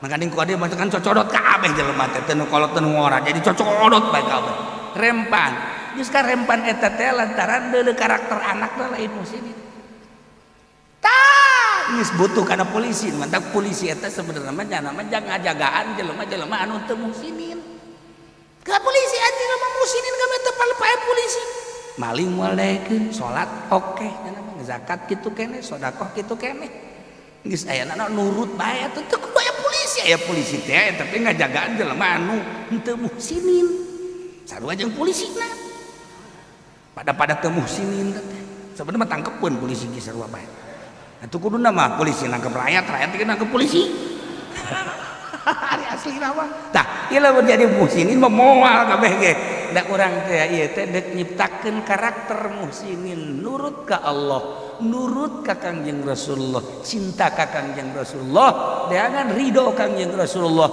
Makanya ku ade kan cocodot kabeh jelema teh teu nu kolot teu nu ngora jadi cocodot bae kabeh. Rempan. Geus ka rempan eta teh lantaran deuleu karakter anak teh lain muhsinin. Tah geus butuh kana polisi, mantak polisi eta sebenarnya mah nyana mah ngajagaan jelema-jelema anu teu muhsinin. Ka polisi anjing mah muhsinin kabeh teu pae polisi. Maling moal daekeun, salat oke, nyana mah zakat kitu keneh, sedekah kitu keneh. Geus aya nurut bae atuh teu kudu aya polisi, aya polisi teh tapi ngajagaan jelema anu henteu muhsinin. Sarua jeung polisina. Pada-pada teu muhsinin teh. Sebenarnya mah tangkepeun polisi ge sarua bae. Atuh kuduna mah polisi nangkep rakyat, rakyat ge nangkep polisi. Ari asli mah. Tah, ieu lamun jadi muhsinin mah moal kabeh ge. Da urang teh ieu teh deuk nyiptakeun karakter muhsinin, nurut ka Allah, nurut ka Kangjeng Rasulullah, cinta ka Kangjeng Rasulullah, dengan ridho Kangjeng Rasulullah.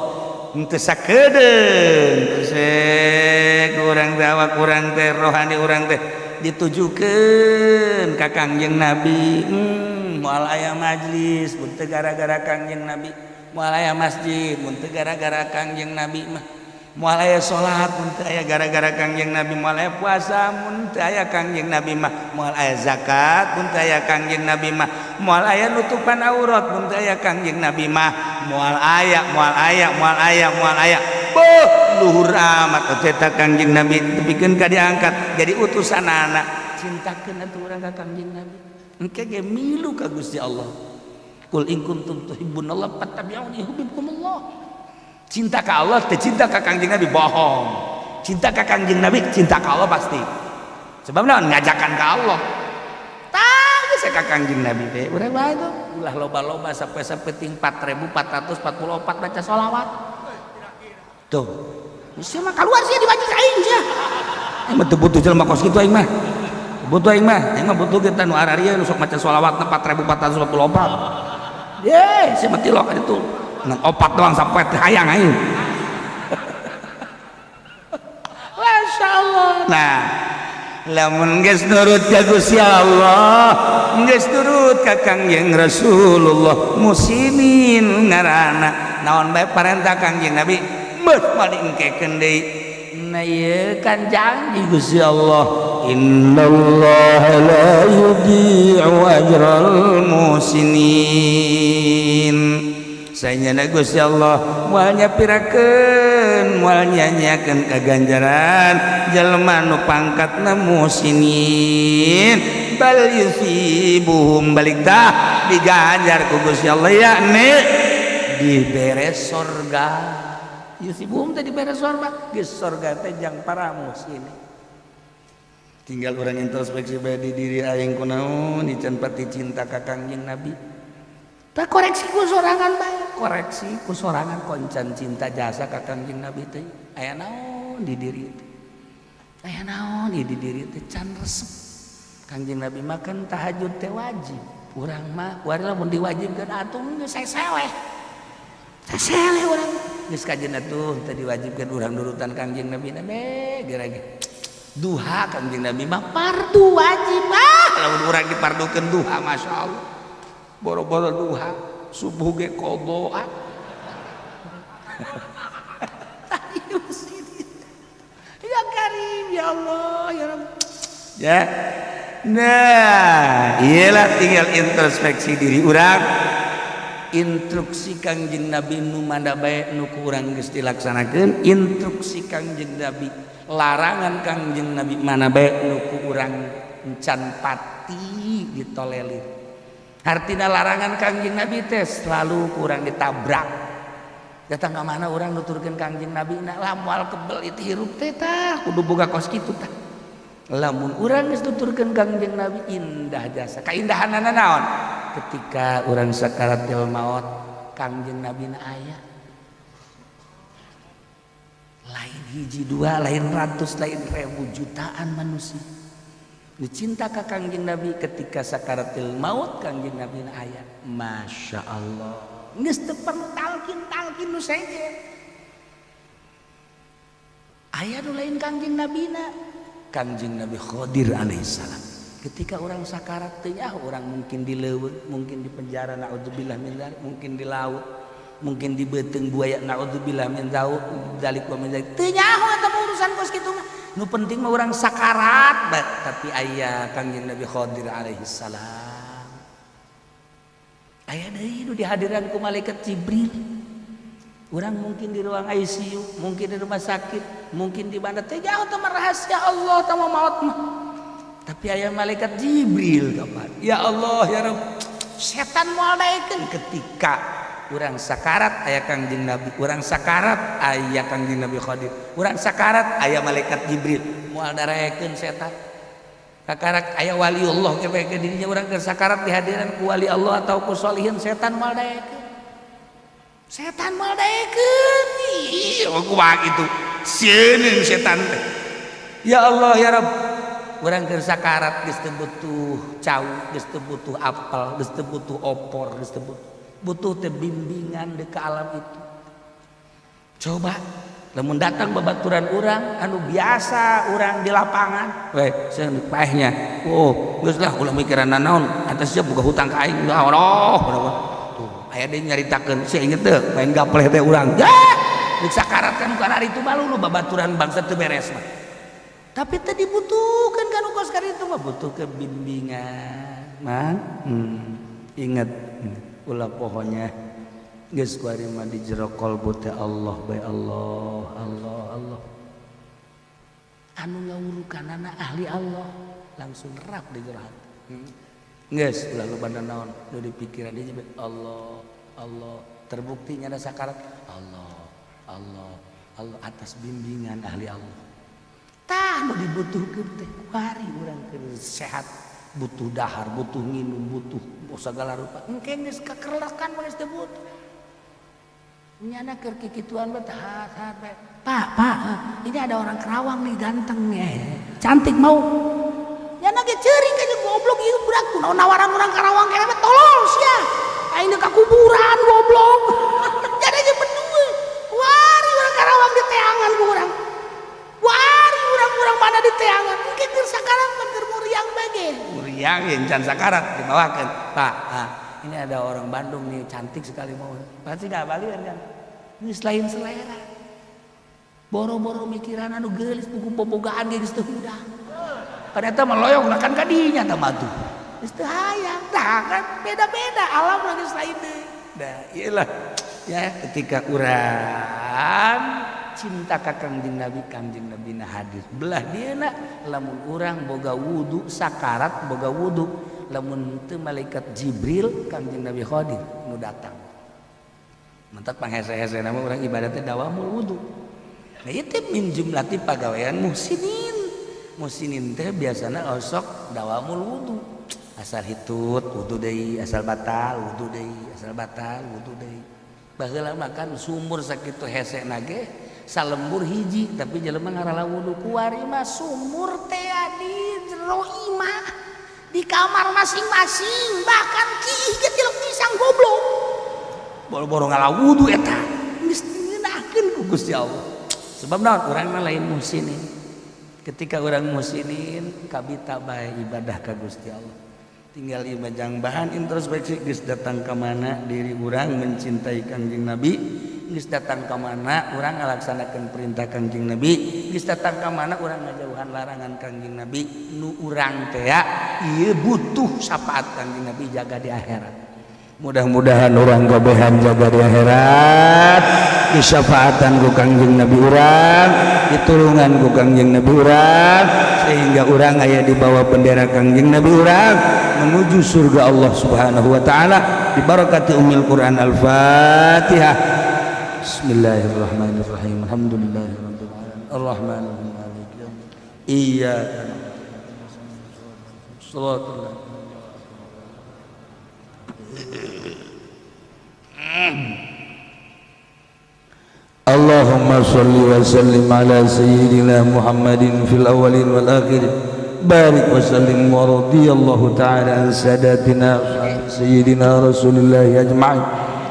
Henteu sakedeung kurang teh awak urang teh, rohani urang teh ditujukeun ka Kangjeng Nabi. Moal aya majlis mun teu gara-gara Kangjeng Nabi, moal aya masjid mun teu gara-gara Kangjeng Nabi mah, moal aya salat mun teu aya gara-gara Kangjeng Nabi, moal aya puasa mun teu aya Kangjeng Nabi mah, moal aya zakat mun teu aya Kangjeng Nabi mah, moal aya nutupan aurat mun teu aya Kangjeng Nabi mah, moal aya, moal aya, moal aya, moal aya. Boh, luhur amat eta Kangjeng Nabi tepikeun ka diangkat jadi utusan anak. Cintakeun atuh urang ka Kangjeng Nabi, engke ge milu ka Gusti Allah. Qul in kuntum tuhibbunallah fattabi'uni yuhibbukumullah. Cinta ka Allah teh cinta ka Kangjeng Nabi bohong. Cinta ka Kangjeng Nabi cinta ka Allah pasti. Sebab naon ngajakan ka Allah. Tah geus ka Kangjeng Nabi teh urang bae tuh ulah loba-loba sampai ting 4444 baca sholawat. Tuh. Sia mah keluar sia di majlis aing sia. Aing mah teu butuh jelema kos kitu aing mah. Butuh aing mah, aing mah butuh kita nu ararieu nu sok maca sholawatna 4444. Ye, sia mah tilok itu. Ngan opat doang sampai teh hayang aing. Masya Allah. Nah, lamun geus nurut ka Gusti Allah, geus nurut ka Kangjeng Rasulullah, muslimin ngaranna. Naon bae parentah Kangjeng Nabi, beuh moal diengkekeun deui. Nah, ieu kan janji Gusti Allah, innallaha la yudhi'u ajral muhsinin. Sanyana Gusti Allah moal nyapirakeun, moal nyanyiakeun kaganjaran jelema nu pangkatna muhsinin. Bal yusibuhum, balik tah diganjar ku Gusti Allah, yakni dibere sorga. Yusibuhum teh dibere sorga, geus sorga teh jang para muhsinin. Tinggal orang introspeksi bae di diri aing, kunaon dican pati cinta ka Kangjeng Nabi. Tak koreksi ku sorangan bae, koreksi ku sorangan, koncan cinta jasa ka Kangjeng Nabi teh aya naon di diri teh, aya naon di diri teh can resep. Kangjeng Nabi makan tahajud teh wajib, urang mah kuari lamun diwajibkeun atuh geus seseweh seseweh urang. Geus kajeun atuh teh diwajibkeun, urang nurutan Kangjeng Nabi na be geura duha. Kangjeng Nabi mah fardu wajib. Ah, lamun urang dipardukeun duha, Masya Allah, boro-boro duha, subuh ge qadha. Ya Karim, ya Allah, ya Rabb, ya. Nah, iyalah, tinggal introspeksi diri urang, instruksi Kangjeng Nabi nu mana bae nu ku urang geus dilaksanakeun, instruksi Kangjeng Nabi, larangan Kangjeng Nabi mana bae nu ku urang encan pati ditolelir. Artina larangan Kangjeng Nabi teh selalu kurang ditabrak. Datang ke mana orang nuturkeun Kangjeng Nabi na lah, moal kebel itu hirup teh. Tah, kudu boga kos kitu. Tah, lamun urang geus nuturkeun Kangjeng Nabi, indah jasa kaindahanana naon? Ketika urang sakaratil maut, Kangjeng Nabi na aya, lain hiji dua, lain ratus, lain ribu, jutaan manusia dicinta ka Kangjeng Nabi. Ketika sakaratil maut, Kangjeng Nabi na aya, Masya Allah, geus teu perlu talkin talkin nu sejen. Aya nu lain Kangjeng Nabi na, Kangjeng Nabi Khadir alaihissalam. Ketika orang sakarat teh orang mungkin di leuweung, mungkin di penjara, naudzubillah min dzalik, mungkin di laut, mungkin di beuteung buaya, naudzubillah min dzalik wa min dzalik. Teu nyaho eta urusan kos kitu mah, nu penting mah orang sakarat bae, tapi aya Kangjeng Nabi Khadir alaihi salam, aya deui nu dihadiran ku malaikat Jibril. Orang mungkin di ruang ICU, mungkin di rumah sakit, mungkin di mana, teh jauh teh rahasia Allah teh maut mah, tapi aya malaikat Jibril kapan. Ya Allah, ya Rabb, setan moal daekeun. Ketika urang sakarat aya Kangjeng Nabi, urang sakarat aya Kangjeng Nabi Khadir, urang sakarat aya malaikat Jibril, moal daraekeun setan. Kakarak aya wali Allah ke dirinya, urang keur sakarat dihadiran ku wali Allah atau ku solihin, setan moal daekeun, setan moal daekeun. Ih, kumaha kitu sieun setan teh. Ya Allah, ya Rabb, urang keur sakarat geus teu butuh cau, geus teu butuh apel, geus teu butuh opor, geus teu butuh, butuh teh bimbingan di ke alam itu. Coba lamun datang babaturan urang anu biasa urang di lapangan we seun paehnya, oh geus lah, ulah mikiran nanaon, atas sia boga hutang ka aing, oh tuh aya deui nyaritakeun, sia inget teu main gapleh teh urang ya geus sakarat kan bukan hari itu malu lu babaturan bangsa teu beres mah. Tapi teu dibutuhkan kan kos itu mah, butuh kebimbingan mah. Ingat, ulah pohonnya geus kuari mah di jero kolbu teh Allah bae, Allah, Allah, Allah, anu ngawurukanana ahli Allah, langsung rap di jero hati. Geus ulah loba naon nu dipikiran dia, Allah, Allah. Terbukti nyana sakarat Allah, Allah, Allah atas bimbingan ahli Allah. Tah, nu dibutuhkeun teh kuari urang keur sehat butuh dahar, butuh nginum, butuh segala rupa. Engke geus kakerlekan mah geus teu butuh. Nyana keur kikituan mah hat hat. Pak, Pak, ini ada orang Kerawang nih, ganteng nih, cantik, mau. Nyana ge ceuring ka goblok ieu budak, kunaon nawaran urang Karawang kene mah, tolol sia. Aing ka kuburan, goblok. Jadi aja berdua. Wari urang Karawang di teangan ku urang. Wari urang-urang mana di teangan. Mungkin keur sakarat mah keur muriang bae ge. Muriang yang can sakarat dibawakeun. Pak, ah, ini ada orang Bandung nih, cantik sekali, mau. Pasti gak balian kan. Ini selain selera. Boro-boro mikiran anu geulis, buku bobogaan ge geus teu hudang. Kan eta mah loyong kan ka dinya tah mah tuh. Geus teu hayang. Tah kan beda-beda alam lagi lain deui. Nah, iyalah ya, ketika urang cinta ka Kangjeng Nabi, Kangjeng Nabi na hadir belah dieuna. Lamun urang boga wudu, sakarat boga wudu, lamun teu malaikat Jibril, Kangjeng Nabi hadir nu datang. Mentak panghese-hese nama urang ibadatnya dawamul wudu. Nah, itu min jumlati pagawean muhsinin. Muhsinin teh biasana osok dawamul wudu, asal hitut wudu deui, asal batal wudu deui, asal batal wudu deui. Baheula makan sumur sakitu hese nage salembur hiji, tapi jelema ngarala wudu. Kuari mah sumur teh di jero imah, di kamar masing-masing, bahkan kiih ge tilok pisang, goblok. Boro-boro ngala wudu, eta geus dimeunahkeun ku Gusti Allah. Sebab naon? Urang mah lain muhsinin. Ketika urang muhsinin, kabita bae ibadah ka Gusti Allah. Tinggal ieu jang bahan introspeksi, geus datang ka mana diri urang mencintai Kangjeng Nabi, geus datang ka mana urang ngalaksanakeun perintah Kangjeng Nabi, geus datang ka mana urang ngajauhan larangan Kangjeng Nabi. Nu urang teh ieu butuh syafaat Kangjeng Nabi jaga di akhirat. Mudah-mudahan urang kabehan jaga di akhirat disyafaatan ku Kangjeng Nabi urang, ditulungan ku Kangjeng Nabi urang, sehingga urang aya di bawah bendera Kangjeng Nabi urang menuju surga Allah Subhanahu wa taala dibarakati Ummul Quran. Al-Fatihah. Bismillahirrahmanirrahim. Alhamdulillahirabbil alamin, arrahmanirrahim, maliki yaumiddin, iyyaka na'budu wa iyyaka nasta'in. اللهم صل وسلم على سيدنا محمد في الأولين والآخرين، بارك وسلم، ورضي الله تعالى عن ساداتنا سيدنا رسول الله أجمعين.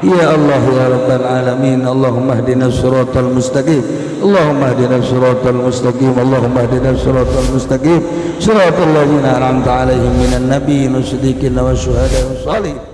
يا الله يا رب العالمين، اللهم اهدنا الصراط المستقيم، اللهم اهدنا الصراط المستقيم، اللهم اهدنا الصراط المستقيم، صراط الذين أنعمت عليهم من النبيين والصديقين والشهداء والصالحين.